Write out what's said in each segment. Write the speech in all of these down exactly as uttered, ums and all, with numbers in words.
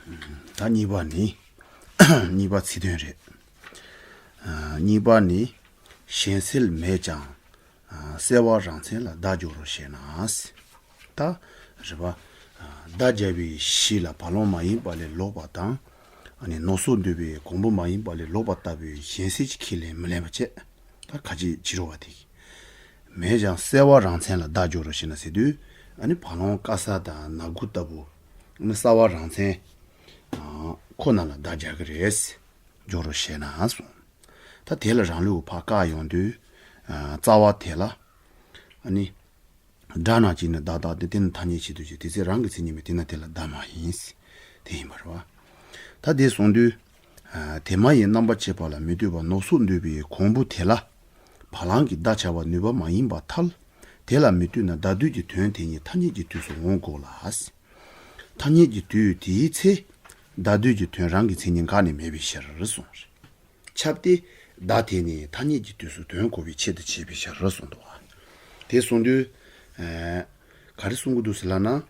ད་གཉིས་པ་ནི། གཉིས་པ་ཚིག་དོན་རེད། ཨ། གཉིས་པ་ནི། གཞན་སེལ་མེད་ཀྱང་། ཨ། གསལ་བ་རང་མཚན་ལ་བརྡ་སྦྱོར་རོ་ཞེ་ན། ད་རེད་པ། ཨ། བརྡ་སྦྱར་བའི་གཞི་ལ་བ་ལང་མ་ཡིན་པ་ལས་ལོག་པ་དང་། ཨ་ནི་ནོག་སོགས་འདུས་པའི་གོང་བུ་མ་ཡིན་པ་ལས་ལོག་པ་ལྟ་བུའི་གཞན་སེལ་གྱི་ཁས་ལེན་མི་ལེན་པ་བྱས། ད་ཁ་ཅིག་བྱེད་རོགས་པ་དེ། མེད་ཀྱང་གསལ་བ་རང་མཚན་ལ་བརྡ་སྦྱོར་རོ་ཞེ་ན་ཟེར་དུས། ཨ་ནི་བ་ལང་དཀར་ས་དང་ནག་གུ་ལྟ་བུ། ཨ་ནི་གསལ་བ་རང་མཚན་ཁོ་ན་ལ་བརྡ་སྦྱར་གྱི་རེད། སྦྱོར་རོ་ཞེ་ན་གསུངས། ད་དེ་ལ་རང་ལུགས་ཕར་བཀག་ཡོང་དུས། ཨ། རྩ་བ་དེ་ལ། ཨ་ནི་སྒྲ་ནང་བཞིན་ནི་བརྡ་བཏགས་ཏེ། དེ་ནི་ཐ་སྙད་བྱེད་དུ་བྱེད། དེ་ཚེ་རང་གི་མཚན་ཉིད་མིན། དེས་ན་དེ་ལ་བརྡ་མ་ཡིན། དེ་ཡིན་པ་རེད་པ། ད་དེ་གསུངས་དུས། ཨ། དེ་མ་ཡིན་རྣམ་པར་ཕྱེ་བ་ལ་མི་ལྟོས་པར་ནོག་སོགས་འདུས་པའི་གོང་བུ་དེ་ལ་བ་ལང་གི་བརྡ་བྱ་བར་ནུས་པ་མ་ཡིན་པར་ཐལ། དེ་ལ་མི་ལྟོས་ན་བརྡ་སྡུད་ཀྱི་དོན་དེ་ཉིད་ཐ་སྙད་ཀྱི་དུས་སུ་འོང་དགོས་ལ། ཐ་སྙད་ཀྱི་དུས་དེའི་ཚེ། བརྡ་སྡུད་ཀྱི་དོན་རང་གི་མཚན་ཉིད་འགག་ནས་མེད་པའི་ཕྱིར་གསུངས། ཁྱབ་སྟེ། བརྡ་དེ་ནི་ཐ་སྙད་ཀྱི་དུས་སུ་དོན་གོ་བའི་ཆེད་དུ་བྱས་པའི་ཕྱིར་གསུངས་འདུག། དེ་གསུངས་དུས། ཨ། ག་རེ་གསུང་གི་འདུག་ཟེར་ལབ་ན།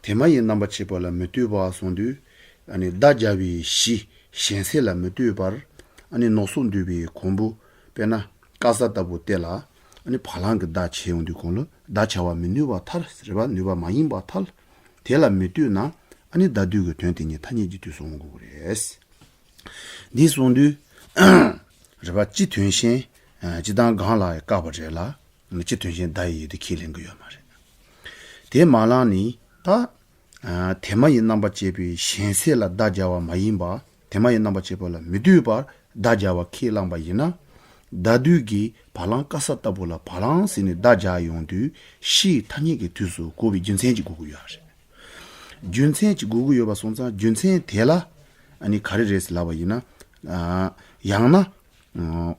དེ་མ་ཡིན་རྣམ་པར་ཕྱེ་བ་ལ་མི་ལྟོས་པ་གསུངས་དུས། ཨ་ནི་བརྡ་སྦྱར་བའི་གཞི་གཞན་སེལ་ལ་མི་ལྟོས་པར། ཨ་ནི་ནོག་སོགས་འདུས་པའི་གོང་བུ། དཔེར་ན་དཀར་ས་ལྟ་བུ་དེ་ལ། ཨ་ནི་བ་ལང་གི་བརྡ་བྱས་ཡོང་དུས་གོང་ལ་བརྡ་བྱ་བར་མི་ནུས་པར་ཐལ། རེད་པ། ནུས་པ་མ་ཡིན་པར་ཐལ། དེ་ལ་མི་ལྟོས་ན། ཨ་ནི་བརྡ་སྡུད་ཀྱི་དོན་དེ་ཉིད་ཐ་སྙད་ཀྱི་དུས་སུ་འོང་དགོས་ཀྱི་རེད། འདི་གསུངས་དུས། རེད་པ། སྤྱི་དོན་གཞན། ཨ། སྤྱི་དང་གང་ལ་ཡང་བཀག་པ་རེད་ལ། སྤྱི་དོན་གཞན་བརྡ་ཡི་ཡུལ་དེ་ཁས་ལེན་གྱི་ཡོད་མ་རེད། དེ་མ་ལངས་ནི་ད། ཨ། དེ་མ་ཡིན་རྣམ་པར་ཕྱེ་བའི་གཞན་སེལ་ལ་བརྡ་སྦྱར་བ་མ་ཡིན་པ། དེ་མ་ཡིན་རྣམ་པར་ཕྱེ་བ་ལ་མི་ལྟོས་པར་བརྡ་སྦྱར་བ་ཁས་བླངས་པ་ཡིན་ན། བརྡ་སྡུད་ཀྱི་བ་ལང་དཀར་ས་ལྟ་བུ་ལ་བ་ལང་ཟེར་ནས་བརྡ་སྦྱར་ཡོང་དུས། གཞི་ཐ་སྙད་ཀྱི་དུས་སུ་གོ་བའི་རྒྱུ་མཚན་ཅིག་དགོས་ཀྱི་ཡོད་རེད། རྒྱུ་མཚན་ཅིག་དགོས་ཀྱི་ཡོད་པ་སོང་ཙང་། རྒྱུ་མཚན་དེ་ལ་ཨ་ནི་ག་རེ་རེད་ཟེར་ལབ་པ་ཡིན་ན། ཨ། ཡང་ན། ཨ།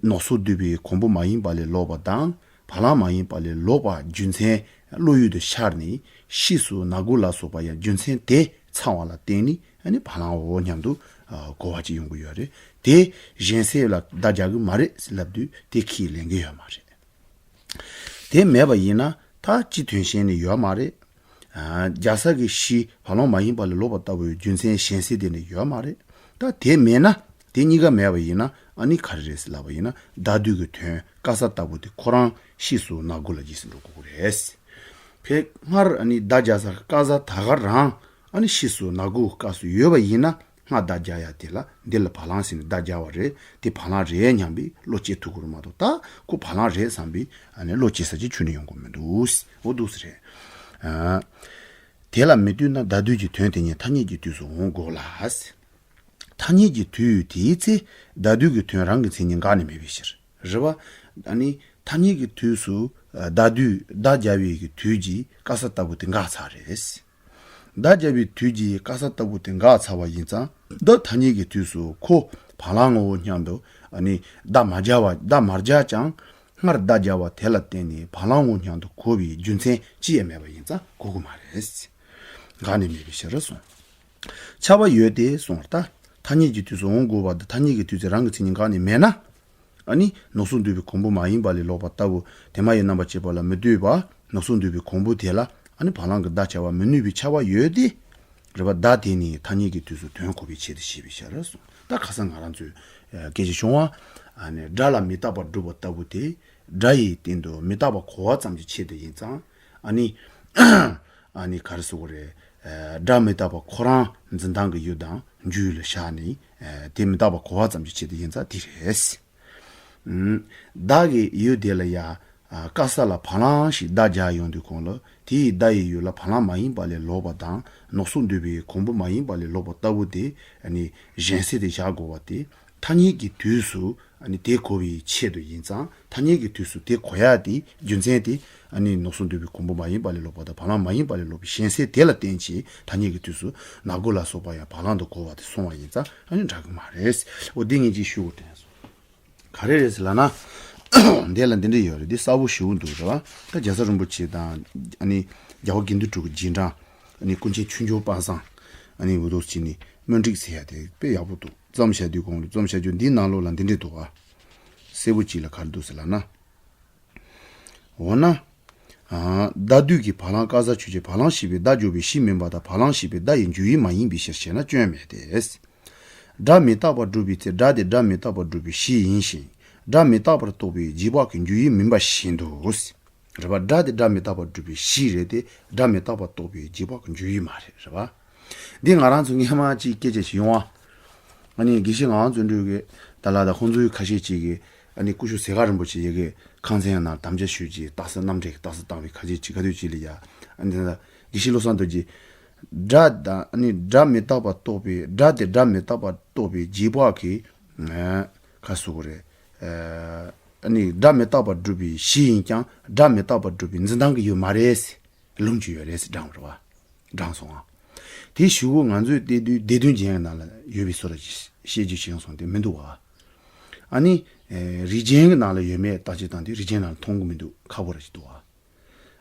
ནོག་སོགས་འདུས་པའི་གོང་བུ་མ་ཡིན་པ་ལས་ལོག་པ་དང་། བ་ལང་མ་ཡིན་པ་ལས་ལོག་པ་རྒྱུ་མཚན་བློ་ཡུལ་དུ་ཤར་ནས། གཤིས་སུ་ནག་གུ་ལ་སོགས་པ་ཡང་རྒྱུ་མཚན་དེ་ཚང་བ་ལ་བརྟེན་ནས། ཨ་ནི་བ་ལང་འོ་སྙམ་དུ། ཨ། གོ་བ་ཅིག་ཡོང་གི་ཡོད་རེད། དེ་གཞན་སེལ་ལ་བརྡ་སྦྱར་གྱི་མ་རེད་ཟེར་ལབ་དུས། དེ་ཁས་ལེན་གྱི་ཡོད་མ་རེད། དེ་མེད་པ་ཡིན་ན་ད་སྤྱི་དོན་གཞན་ནི་ཡོད་མ་རེད། ཨ། སྦྱར་ས་གི་གཞི་བ་ལང་མ་ཡིན་པ་ལས་ལོག་པ་ལྟ་བུའི་རྒྱུ་མཚན་གཞན་སེལ་དེ་ནི་ཡོད་མ་རེད། ད་དེ་མེད་ན། དེ་གཉིས་ཀ་མེད་པ་ཡིན་ན། ཨ་ནི་ག་རེ་རེད་ཟེར་ལབ་པ་ཡིན་ན། བརྡ་སྡུད་ཀྱི་དོན་དཀར་ས་ལྟ་བུ་དེ་ཁོ་རང་གཤིས་སུ་ནག་གུ་ལ་རྗེས་སུ་འགྲོ་དགོས་ཀྱི་རེད། ཕའི་སྔར་ཨ་ནི་བརྡ་སྦྱར་ས་དཀར་ས་ད་ག་རང་། ཨ་ནི་གཤིས་སུ་ནག་གུ་སྐབས་སུ་ཡོད་པ་ཡིན་ན། སྔར་བརྡ་སྦྱར་ཡ་དེ་ལ་འདི་ལ་བ་ལང་ཟེར་ནས་བརྡ་སྦྱར་བ་རེད། དེ་བ་ལང་རེད་སྙམ་པའི་བློ་སྐྱེ་ཐུབ་ཀྱི་རེད་མ་གཏོགས། ད་ཁོ་བ་ལང་རེད་བསམ་པའི་ཨ་ནི་བློ་སྐྱེ་ས་ཅིག་ཁྱོན་ནས་ཡོང་གི་མི་འདུག། འོ་འདུག་སེ་རེད། ཨ། དེ་ལ་མི་ལྟོས་ན་བརྡ་སྡུད་ཀྱི་དོན་དེ་ཉིད་ཐ་སྙད་ཀྱི་དུས་སུ་འོང་དགོས་ལ། ཐ་སྙད་ཀྱི་དུས་དེའི་ཚེ། བརྡ་སྡུད་ཀྱི་དོན་རང་གི་མཚན་ཉིད་འགག་ནས་མེད་པའི་ཕྱིར། རེད་པ། ཨ་ནི་ཐ་སྙད་ཀྱི་དུས་སུ། ཨ། བརྡ་སྡུད། བརྡ་སྦྱར་བའི་གི་དུས་ཀྱི་དཀར་ས་ལྟ་བུ་དེ་འགག་ཚར་རེད། བརྡ་སྦྱར་བའི་དུས་ཀྱི་དཀར་ས་ལྟ་བུ་དེ་འགག་ཚར་བ་ཡིན་ཙང་། ད་ཐ་སྙད་ཀྱི་དུས་སུ་ཁོ་བ་ལང་ངོ་བོ་སྙམ་དུ། ཨ་ནི་བརྡ་མ་སྦྱར་བ། བརྡ་མར་སྦྱར་ཀྱང་། སྔར་བརྡ་སྦྱར་བ་དེ་ལ་བརྟེན་ནས་བ་ལང་ངོ་སྙམ་དུ་གོ་བའི་རྒྱུ་མཚན་ཅི་ཡང་མེད་པ་ཡིན་ཙང་གོ་གི་མ་རེད། འགག་ནས་མེད་པའི་ཕྱིར་གསུངས། ཁྱབ་པ་ཡོད་དེ་གསུངས། ད་ཐ་སྙད་ཀྱི་དུས་སུ་འོང་དགོས་པ་དེ། ཐ་སྙད་ཀྱི་དུས་ཚེ་རང་གི་མཚན་ཉིད་འགག་ནས་མེད་ན། ཨ་ནི་ནོག་སོགས་འདུས་པའི་གོང་བུ་མ་ཡིན་པ་ལས་ལོག་པ་ལྟ་བུ། དེ་མ་ཡིན་རྣམ་པར་ཕྱེ་བ་ལ་མི་ལྟོས་པ། ནོག་སོགས་འདུས་པའི་གོང་བུ་དེ་ལ་ཨ་ནི་བ་ལང་གི་བརྡ་བྱ་བ་མི་ནུས་པའི་ཁྱབ་པ་ཡོད་དེ། རེད་པ། བརྡ་དེ་ནི་ཐ་སྙད་ཀྱི་དུས་སུ་དོན་གོ་བའི་ཆེད་དུ་བྱས་པའི་ཕྱིར་གསུངས། ད་ཁ་སང་ང་རང་ཚོས་སྐད་ཆ་བྱུང་བ། ཨ་ནི་སྒྲ་ལ་མི་རྟག་པར་སྒྲུབ་པ་ལྟ་བུ་དེ། སྒྲ་ཡི་སྟེང་དུ་མི་རྟག་པ་གོ་བ་ཙམ་གྱི་ཆེད་དུ་ཡིན་ཙང་། ཨ་ནི། ཨ་ནི་ག་རེ་ཟེར་དགོས་རེད། ཨ། སྒྲ་མི་རྟག་པ་ཁོ་རང་འཛིན་སྟངས་ཀྱི་ཡུལ་དང་འཇུག་ཡུལ་ལ་བཞག་ནས། ཨ། དེ་མི་རྟག་པ་གོ་བ་ཙམ་གྱི་ཆེད་དུ་ཡིན་ཙང་དེ་རེད། ཨུམ། བརྡ་གི་ཡུལ་དེ་ལ་ཡ། ཨ། དཀར་ས་ལ་བ་ལང་ཞེས་བརྡ་སྦྱར་ཡོང་དུས་གོང་ལ། དེ་ཡི་བརྡ་ཡི་ཡུལ་ལ་བ་ལང་མ་ཡིན་པ་ལས་ལོག་པ་དང་། ནོག་སོགས་འདུས་པའི་གོང་བུ་མ་ཡིན་པ་ལས་ལོག་པ་ལྟ་བུ་དེ། ཨ་ནི་གཞན་སེལ་དེ་བཞག་དགོས་པ་དེ། ཐ་སྙད་ཀྱི་དུས་སུ། ཨ་ནི་དེ་གོ་བའི་ཆེད་དུ་ཡིན་ཙང་། ཐ་སྙད་ཀྱི་དུས་སུ་དེ་གོ་ཡ་དེ་རྒྱུ་མཚན་དེ། ཨ་ནི་ནོག་སོགས་འདུས་པའི་གོང་བུ་མ་ཡིན་པ་ལས་ལོག་པ་དང་། བ་ལང་མ་ཡིན་པ་ལས་ལོག་པའི་གཞན་སེལ་དེ་ལ་བརྟེན་བྱས། ཐ་སྙད་ཀྱི་དུས་སུ་ནག་གུ་ལ་སོགས་པ་ཡང་བ་ལང་དུ་གོ་བ་དེ་སོང་བ་ཡིན་ཙང་། ཨ་ནི་འདྲ་གི་མ་རེད། འོ་འདི་ངས་ཅིག་ཞུ་དགོས་དྲན་སོང་། ག་རེ་རེད་ཟེར་ལབ་ན། འདི་ལ་འདི་འདྲ་ཡོད་རེད། འདི་གསལ་པོ་ཞེ་པོ་འདུག་རེད་པ། ད་རྒྱལ་ཚབ་རིན་པོ་ཆེ་དང་། ཨ་ནི་རྒྱལ་བ་དགེ་འདུན་གྲུབ་ཀྱི་རྗེས་འབྲང་། ཨ་ནི་ཀུན་མཁྱེན་ཆོས་འབྱོར་པ་སངས། ཨ་ནི་འུ་ཐུག་ཅིག་ནི་སྨོན་ཁྲིད་ཟེར་ཡ་དེ་དཔེ་ཡག་པོ་འདུག། བརྩམས་བཞག་དུས་གོང་ལ། བརྩམས་བཞག་རྒྱུ་འདིའི་ནང་ལོགས་ལ་འདི་འདྲ་འདུག་ཨ། གསལ་པོ་ཅིག་ལ་ག་རེ་འདུག་ཟེར་ལབ་ན། འོ་ན། ཨ། བརྡ་སྡུད་ཀྱི་བ་ལང་ཀ་ས་ཆོས་ཅན། བ་ལང་ཞེས་པའི་བརྡ་སྦྱོར་བའི་གཞི་མིན་པ་དང་། བ་ལང་ཞེས་པའི་བརྡ་ཡི་འཇུག་ཡུལ་མ་ཡིན་པའི་ཕྱིར་ཞེ་ན། སྐྱོན་མེད་དེ། སྒྲ་མི་རྟག་པར་སྒྲུབ་པའི་ཚེ། སྒྲ་དེ་སྒྲ་མི་རྟག་པར་སྒྲུབ་པའི་གཞི་ཡིན་ཞིང་། སྒྲ་མི་རྟག་པར་རྟོགས་པའི་རྗེས་དཔག་གི་འཇུག་ཡུལ་མིན་པ་བཞིན་དུ། རེད་པ། སྒྲ་དེ་སྒྲ་མི་རྟག་པར་སྒྲུབ་པའི་གཞི་རེད་དེ། སྒྲ་མི་རྟག་པར་རྟོགས་པའི་རྗེས་དཔག་གི་འཇུག་ཡུལ་མ་རེད། རེད་པ། འདི་ང་རང་ཚོ་སྔས་མ་ཅིག་སྐད་ཆ་ཞིག་ཡོང་བ། ཨ་ནི་དགེ་བཤེས་ངག་དབང་བརྩོན་འགྲུས་ཀྱིས་ད་ལ་དང་ཁོང་ཚོའི་ཁ་ཤས་ཅིག་གིས། ཨ་ནི་སྐུ་ཞབས་ཟས་དཀར་རིན་པོ་ཆེ་ཡི་གེ་ཁང་ཚན་ནང་དམ་བཅའ་ཞུས་ཀྱིས། རྟགས་གསལ་རྣམ་འགྲེལ་གྱི་རྟགས་གསལ་བཏང་བའི་ཁ་ཤས་ཅིག་ག་དུས་ཅིག་ལ་ཡ། ཨ་ནི་ད་ལྟ་དགེ་བཤེས་བློ་བཟང་རྡོ་རྗེ། སྒྲ་དང་། ཨ་ནི་སྒྲ་མི་རྟག་པ་རྟོགས་པའི། སྒྲ་དེ་སྒྲ་མི་རྟག་པ་རྟོགས་པའི་རྗེས་དཔག་གི། ཨ། ཁ་གསོ་གི་རེད། ཨ། ཨ་ནི་སྒྲ་མི་རྟག་པར་སྒྲུབ་པའི་གཞི་ཡིན་ཀྱང་། སྒྲ་མི་རྟག་པར་སྒྲུབ་པའི་འཛིན་སྟངས་ཀྱི་ཡོད་མ་རེད། ལུང་གཅིག་ཡོད་རེད་ཟེར་དྲངས་པ་རེད་པ། དྲངས་སོང་ཨ། དེའི་གཞུག་གུ་ང་ཚོའི་སྡེ་བདུན། སྡེ་བདུན་ཅན་གྱི་ནང་ལ་ཡོད་པའི་བཟོ་འདྲ་ཅིག་བཤད་རྒྱུ་ཅིག་ཡོང་སོང་། དེ་མི་འདུག་བ། ཨ་ནི། ཨེ། རིགས་ཅན་གྱི་ནང་ལ་ཡོད་མེད་བརྟག་དཔྱད་བཏང་དུས་རིགས་ཅན་ནང་ལ་མཐོང་གི་མི་འདུག་ཁག་པོ་ར་ཅིག་འདུག་བ།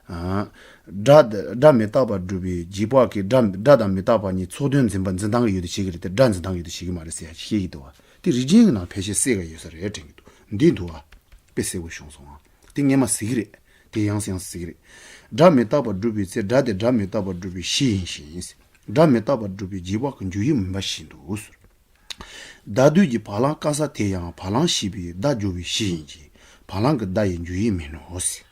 ཨ། སྒྲ། སྒྲ་མི་རྟག་པར་སྒྲུབ་པའི་རྗེས་དཔག་གིས་སྒྲ། སྒྲ་དང་མི་རྟག་པ་གཉིས་ཚོགས་དོན་འཛིན་པ། འཛིན་སྟངས་ཀྱི་ཡུལ་དུ་བྱེད་ཀྱི་རེད་དེ། སྒྲ་འཛིན་སྟངས་ཀྱི་ཡུལ་དུ་བྱེད་ཀྱི་མ་རེད་ཟེར་ཡ་ཅིག་བཤད་ཀྱི་འདུག་བ། དེ་རིགས་ཅན་གྱི་ནང་ཕལ་ཆེར་གསལ་ག་ཡོད་ས་རེད་དྲན་གྱི་འདུག་འདི་འདུག་བ། དཔེ་གསལ་པོ་བྱུང་སོང་ཨ། དེ་སྔས་མ་ཟེར་གྱི་རེད། དེ་ཡང་སེ་ཡང་སེ་ཟེར་གྱི་རེད། སྒྲ་མི་རྟག་པར་སྒྲུབ་པའི་ཚེ། སྒྲ་དེ་སྒྲ་མི་རྟག་པར་སྒྲུབ་པའི་གཞི་ཡིན་ཞིང་། སྒྲ་མི་རྟག་པར་སྒྲུབ་པའི་རྗེས་དཔག་གི་འཇུག་ཡུལ་མིན་པ་བཞིན་དུ་ཟེར། བརྡ་སྡུད་ཀྱི་བ་ལང་ཀ་ས་དེ་ཡང་བ་ལང་ཞེས་པའི་བརྡ་སྦྱོར་བའི་གཞི་ཡིན་གྱི། བ་ལང་གི་བརྡ་ཡི་འཇུག་ཡུལ་མིན་ནོ་ཟེར།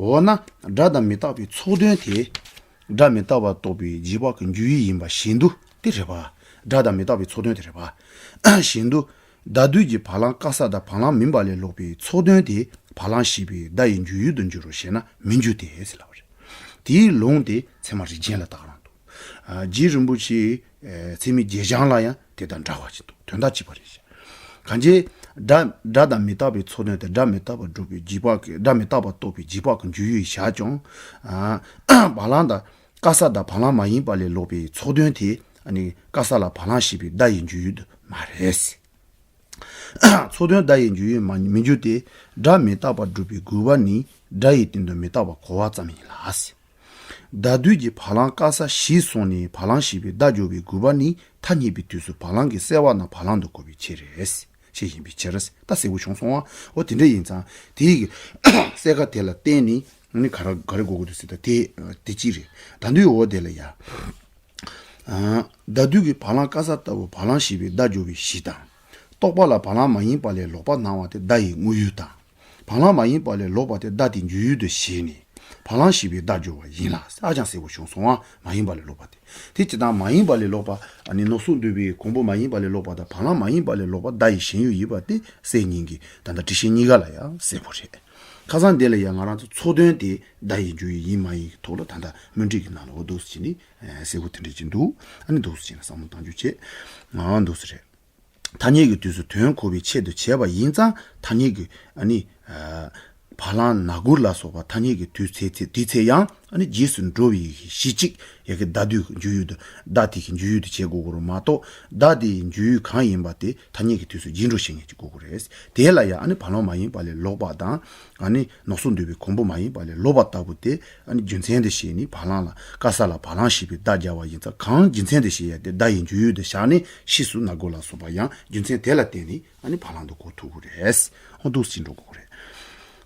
འོ་ན་སྒྲ་དང་མི་རྟག་པའི་ཚོགས་དོན་དེ། སྒྲ་མི་རྟག་པ་རྟོགས་པའི་རྗེས་དཔག་གི་འཇུག་ཡུལ་ཡིན་པ་བཞིན་དུ། དེ་རེད་པ། སྒྲ་དང་མི་རྟག་པའི་ཚོགས་དོན་དེ་རེད་པ། བཞིན་དུ། བརྡ་སྡུད་ཀྱི་བ་ལང་ཀ་ས་དང་བ་ལང་མིན་པ་ལས་ལོག་པའི་ཚོགས་དོན་དེ། བ་ལང་ཞེས་པའི་བརྡ་ཡི་འཇུག་ཡུལ་དུ་འགྱུར་རོ་ཞེ་ན། མི་འགྱུར་ཏེ་ཟེར་ལབ་པ་རེད། དེའི་ལུང་དེ་ཚད་མ་རིགས་ཅན་ལ་བཏགས་རང་འདུག་ཨ། རྗེ་རིན་པོ་ཆེའི། ཨེ། ཚད་མའི་རྗེས་འཆང་ལ་ཡང་དེ་དང་འདྲ་བ་ཅིག་འདུག་དོན་དག་གཅིག་པ་རེད། གང་ཅི། སྒྲ། སྒྲ་དང་མི་རྟག་པའི་ཚོགས་དོན་དེ། སྒྲ་མི་རྟག་པར་སྒྲུབ་པའི་རྗེས་དཔག་གི། སྒྲ་མི་རྟག་པར་རྟོགས་པའི་རྗེས་དཔག་གི་འཇུག་ཡུལ་བཞག་ཀྱང་། ཨ། བ་ལང་དང་། ཀ་ས་དང་བ་ལང་མ་ཡིན་པ་ལས་ལོག་པའི་ཚོགས་དོན་དེ། ཨ་ནི་ཀ་ས་ལ་བ་ལང་ཞེས་པའི་བརྡ་ཡི་འཇུག་ཡུལ་དུ་མ་རེད། ཚོགས་དོན་བརྡ་ཡི་འཇུག་ཡུལ་མ། མི་འགྱུར་ཏེ། སྒྲ་མི་རྟག་པར་སྒྲུབ་པའི་དགོས་པ་ནི་སྒྲ་ཡི་སྟེང་དུ་མི་རྟག་པ་གོ་བ་ཙམ་ཡིན་ལ་ཟེར། བརྡ་སྡུད་ཀྱི་བ་ལང་ཀ་ས་གཞིར་བཟུང་ནས་བ་ལང་ཞེས་པའི་བརྡ་སྦྱོར་བའི་དགོས་པ་ནི་ཐ་སྙད་པའི་དུས་སུ་བ་ལང་གི་གསལ་བ་ན་བ་ལང་དུ་གོ་བའི་ཕྱིར་རེད། ཞེས་ཡིན་པའི་ཕྱིར། ད་གསལ་པོ་བྱུང་སོང་བ། འོ་དེ་འདྲ་ཡིན་ཙང་དེའི་གི་གསལ་ཁ་དེ་ལ་བརྟེན་ནས་ནི་ག་རེ་ག་རེ་གོ་དགོས་འདུག་ཟེར། ད་དེ་དེ་གཅིག་རེད། ད་དུང་འོ་དེ་ལ་ཡ། ཨ། བརྡ་སྡུད་ཀྱི་བ་ལང་ཀ་ས་ལྟ་བུ་བ་ལང་ཞེས་པའི་བརྡ་སྦྱོར་བའི་གཞི་དང་། རྟོག་པ་ལ་བ་ལང་མ་ཡིན་པ་ལས་ལོག་པ་སྣང་བ་དེ་བརྡ་ཡི་དངོས་ཡུལ་དང་། བ་ལང་མ་ཡིན་པ་ལས་ལོག་པ་དེ་བརྡ་དེའི་འཇུག་ཡུལ་དུ་བྱས་ནས་བ་ལང་ཞེས་པའི་བརྡ་སྦྱོར་བ་ཡིན་ལ། ཧ་ཅང་གསལ་པོ་བྱུང་སོང་བ། མ་ཡིན་པ་ལས་ལོག་པ་དེ། དེ་སྤྱིར་བཏང་མ་ཡིན་པ་ལས་ལོག་པ། ཨ་ནི་ནོར་སོགས་འདུས་པའི་གོང་བུ་མ་ཡིན་པ་ལས་ལོག་པ་དང་། བ་ལང་མ་ཡིན་པ་ལས་ལོག་པ་བརྡ་ཡི་ཞེན་ཡུལ་ཡིན་པ་དེ་གསལ་ཉིན་གྱི་ད་ལྟ་འགྲེལ་བཤད་གཉིས་ཀ་ལ་ཡང་གསལ་པོ་རེད། ཁ་སང་དེ་ལ་ཡང་ང་རང་ཚོ་ཚོགས་དོན་དེ་བརྡ་ཡི་འཇུག་ཡུལ་ཡིན་མ་ཡིན་གྱི་ཐོག་ལ་ད་ལྟ་སྨོན་འདུན་གྱི་ནང་ལ་འོ་འདུག་སེ་བྱས་ནས་གསལ་པོ་དེ་འདྲ་ཅིག་འདུག་ཨ་ནི་འདུག་སེ་བྱས་ནས་བསམ་བློ་གཏང་རྒྱུ་བྱེད། ང་འདུག་སེ་རེད། ཐ་སྙད་ཀྱི་དུས་སུ་དོན་གོ་བའི་ཆེད་དུ་བྱས་པ་ཡིན་ཙང་། ཐ་སྙད་ཀྱི་ཨ་ནི། ཨ། བ་ལང་ན་གུར་ལ་སོགས་པ་ཐ་སྙད་ཀྱི་དུས་ཚེ་ཚེ་དུས་ཚེ་ཡང་ཨ་ནི་རྗེས་སུ་འགྲོ་བའི་གཞི་གཅིག་ཡ་གི་བརྡ་སྡུད་ཀྱི་འཇུག་ཡུལ་དུ། བརྡ་དེ་གི་འཇུག་ཡུལ་དུ་བྱེད་དགོས་ཀྱི་རེད་མ་གཏོགས། བརྡ་དེའི་འཇུག་ཡུལ་གང་ཡིན་པ་དེ་ཐ་སྙད་ཀྱི་དུས་སུ་རྗེས་འགྲོ་བྱེད་མཁན་གྱི་དགོས་ཀྱི་རེད། དེ་ལ་ཡང་ཨ་ནི་བ་ལང་མ་ཡིན་པ་ལས་ལོག་པ་དང་། ཨ་ནི་ནོར་སོགས་འདུས་པའི་གོང་བུ་མ་ཡིན་པ་ལས་ལོག་པ་ལྟ་བུ་དེ། ཨ་ནི་རྒྱུ་མཚན་དུ་བྱས་ནས་བ་ལང་ལ། ཀ་ས་ལ་བ་ལང་ཞེས་པའི་བརྡ་སྦྱར་བ་ཡིན་ཙང་། གང་རྒྱུ་མཚན་དུ་བྱས་ཡ་དེ་བརྡ་ཡི་འཇུག་ཡུལ་དུ་བཞག་ནས་ཕྱིས་སུ་ན་གུར་ལ་སོགས་པ་ཡང་རྒྱུ་མཚན་དེ་ལ་བརྟེན་ནས་ཨ་ནི་བ་ལང་དུ་གོ་ཐུབ་ཀྱི་རེད། འོ་འདུག་སེ་འགྲོ་དགོས་ཀྱི་རེད།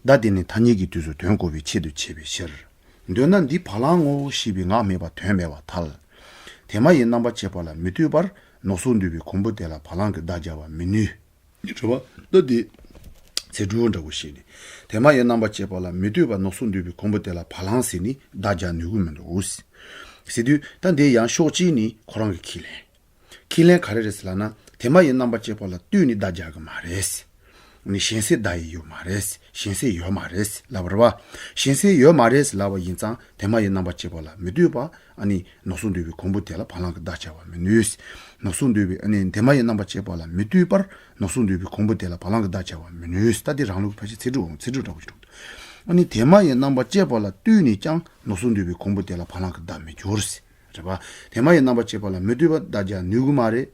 བརྡ་དེ་ནི་ཐ་སྙད་ཀྱི་དུས་སུ་དོན་གོ་བའི་ཆེད་དུ་བྱས་པའི་ཕྱིར། འདོད་ན་འདི་བ་ལང་ངོ་ཞེས་པའི་ངག་སྨྲས་པ་དོན་མེད་པར་ཐལ། དེ་མ་ཡིན་རྣམ་པར་དཔྱད་པ་ལ་མི་ལྟོས་པར་ནོར་སོགས་འདུས་པའི་གོང་བུ་དེ་ལ་བ་ལང་གི་བརྡ་སྦྱར་བར་མི་ནུས། རེད་པ། ད་དེ་ཚིག་འབྲུ་འདྲ་པོ་ཞིག་ནི། དེ་མ་ཡིན་རྣམ་པར་དཔྱད་པ་ལ་མི་ལྟོས་པར་ནོར་སོགས་འདུས་པའི་གོང་བུ་དེ་ལ་བ་ལང་ཟེར་ནས་བརྡ་སྦྱར་ནུས་ཀྱི་མི་འདུག་ཟེར་དུས། ད་འདི་ཡང་ཕྱོགས་གཅིག་ནས་ཁོ་རང་གིས་ཁས་ལེན། ཁས་ལེན་ག་རེ་རེད་ཟེར་ལབ་ན། དེ་མ་ཡིན་རྣམ་པར་དཔྱད་པ་ལ་ལྟོས་ནས་བརྡ་སྦྱར་གྱི་མ་རེད། ནི་གཞན་སེལ་བརྡ་ཡི་ཡོད་མ་རེད། གཞན་སེལ་ཡོད་མ་རེད་ལབ་པ་རེད་པ། གཞན་སེལ་ཡོད་མ་རེད་ལབ་པ་ཡིན་ཙང་། དེ་མ་ཡིན་རྣམ་པར་དཔྱད་པ་ལ་མི་ལྟོས་པ། ཨ་ནི་ནོར་སོགས་འདུས་པའི་གོང་བུ་དེ་ལ་བ་ལང་གི་བརྡ་སྦྱར་བར་མི་ནུས། ནོར་སོགས་འདུས་པའི། ཨ་ནི་དེ་མ་ཡིན་རྣམ་པར་དཔྱད་པ་ལ་མི་ལྟོས་པར་ནོར་སོགས་འདུས་པའི་གོང་བུ་དེ་ལ་བ་ལང་གི་བརྡ་སྦྱར་བར་མི་ནུས། ད་འདི་རང་ལུགས་ཕལ་ཆེར་ཚིག་འབྲུ་འོང་། ཚིག་འབྲུ་འདྲ་པོ་ཞིག་འགྲོ་འདུག་ཨ་ནི་དེ་མ་ཡིན་རྣམ་པར་དཔྱད་པ་ལ་ལྟོས་ནས་ཀྱང་ནོར་སོགས་འདུས་པའི་གོང་བུ་དེ་ལ་བ་ལང་གི་བརྡ་མི་སྦྱོར། རེད་པ། དེ་མ་ཡིན་རྣམ་པར་དཔྱད་པ་ལ་མི་ལྟོས་པར་བརྡ་སྦྱར་ནུས་ཀྱི་མ་རེད།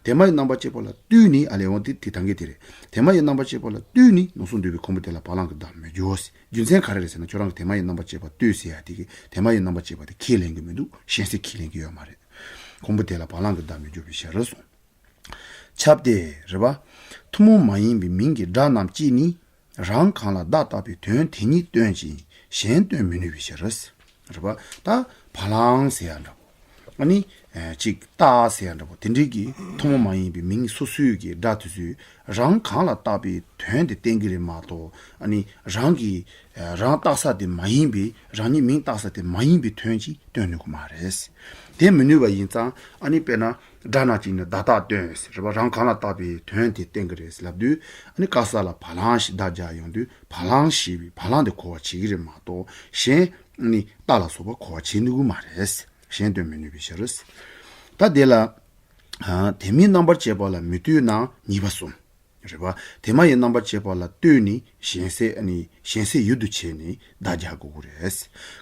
དེ་མ་ཡིན་རྣམ་པར་དཔྱད་པ་ལ་ལྟོས་ནས། ཨ་ལས་འོང་དེ་དེ་ཐང་གི་དེ་རེད། དེ་མ་ཡིན་རྣམ་པར་དཔྱད་པ་ལ་ལྟོས་ནས་ནོར་སོགས་འདུས་པའི་གོང་བུ་དེ་ལ་བ་ལང་གི་བརྡ་མི་སྦྱོར་ཟེར། རྒྱུ་མཚན་ག་རེ་རེད་ཟེར་ན། ཁྱོད་རང་གིས་དེ་མ་ཡིན་རྣམ་པར་དཔྱད་པ་ལྟོས་ཟེར་ཡ་དེ་གིས་དེ་མ་ཡིན་རྣམ་པར་དཔྱད་པ་དེ་ཁས་ལེན་གྱི་མི་འདུག་གཞན་སེལ་ཁས་ལེན་གྱི་ཡོད་མ་རེད། གོང་བུ་དེ་ལ་བ་ལང་གི་བརྡ་མི་སྦྱོར་བའི་ཕྱིར་གསུངས། ཁྱབ་སྟེ། རེད་པ། ཐུན་མོང་མ་ཡིན་པའི་མིང་གི་སྒྲ་རྣམས་ཀྱིས་ནི། རང་གང་ལ་བརྡ་བཏགས་པའི་དོན་དེ་ཉིད་སྟོན་ཅིང་ གཞན་སྟོན་མི་ནུས་པའི་ཕྱིར། རེད་པ། ད་བ་ལང་ཟེར་ཡ་འདྲ་པོ། ཨ་ནི། ཨེ་ཅིག་རྟ་ཟེར་ཡ་འདྲ་པོ་དེ་འདྲའི་གི་ཐུན་མོང་མ་ཡིན་པའི་མིང་སོ་སོའི་གི་སྒྲ་དེ་ཚོས་རང་གང་ལ་བཏགས་པའི་དོན་དེ་བསྟན་གྱི་རེད་མ་གཏོགས། ཨ་ནི་རང་གི་ཨེ་རང་བཏགས་ས་དེ་མ་ཡིན་པའི། རང་ཉིད་མིང་བཏགས་ས་དེ་མ་ཡིན་པའི་དོན་ཅིག་སྟོན་ནུས་ཀྱི་མ་རེད། དེ་མི་ནུས་པ་ཡིན་ཙང་། ཨ་ནི་དཔེར་ན་སྒྲ་ནང་བཞིན་ནི་བརྡ་རྟགས་སྟོན་ཟེར་བ། རང་གང་ལ་བཏགས་པའི་དོན་དེ་བསྟན་གྱི་རེད་ཟེར་ལབ་དུས། ཨ་ནི་ཀ་ས་ལ་བ་ལང་ཞེས་བརྡ་སྦྱར་ཡོང་དུས། བ་ལང་ཞེས་པའི་བ་ལང་དེ་གོ་བ་བྱེད་ཀྱི་རེད་མ་གཏོགས། གཞན་ནི་རྟ་ལ་སོགས་པ་གོ་བ་བྱེད་ནུས་ཀྱི་མ་རེད། གཞན་སྟོན་མི་ནུས་པའི་ཕྱིར། ད་དེ་ལ། ཨ། དེ་མིན་རྣམ་པར་བཅད་པ་ལ་མི་ལྟོས་ན་ཉེས་པ་གསུམ། རེད་པ། དེ་མ་ཡི་རྣམ་པར་བཅད་པ་ལ་ལྟོས་ནས་གཞན་སེལ། ཨ་ནི་གཞན་སེལ་ཡུལ་དུ་བྱས་ནས་བརྡ་སྦྱར་དགོས་ཀྱི་རེད།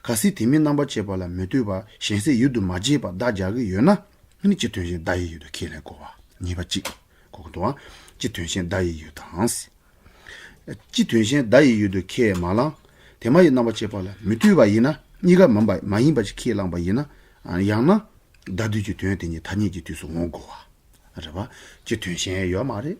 གལ་སྲིད་དེ་མིན་རྣམ་པར་བཅད་པ་ལ་མི་ལྟོས་པ། གཞན་སེལ་ཡུལ་དུ་མ་བྱས་པར་བརྡ་སྦྱར་གྱི་ཡོད་ན། ཨ་ནི་སྤྱི་དོན་གཞན་བརྡ་ཡི་ཡུལ་དུ་ཁས་ལེན་དགོས་པ། ཉེས་པ་གཅིག་གོ་གི་འདུག་ཨ། སྤྱི་དོན་གཞན་བརྡ་ཡི་ཡུལ་དང་། སྤྱི་དོན་གཞན་བརྡ་ཡི་ཡུལ་དུ་ཁས་མ་བླངས། དེ་མ་ཡི་རྣམ་པར་བཅད་པ་ལ་མི་ལྟོས་པ་ཡིན་ན། གཉིས་ཀ་མིན་པ་མ་ཡིན་པ་ཞིག་ཁས་བླངས་པ་ཡིན་ན། ཡང་ན། བརྡ་དུས་ཀྱི་དོན་དེ་ཉིད་ཐ་སྙད་ཀྱི་དུས་སུ་འོང་དགོས་པ། རེད་པ། སྤྱི་དོན་གཞན་ཡོད་མ་རེད།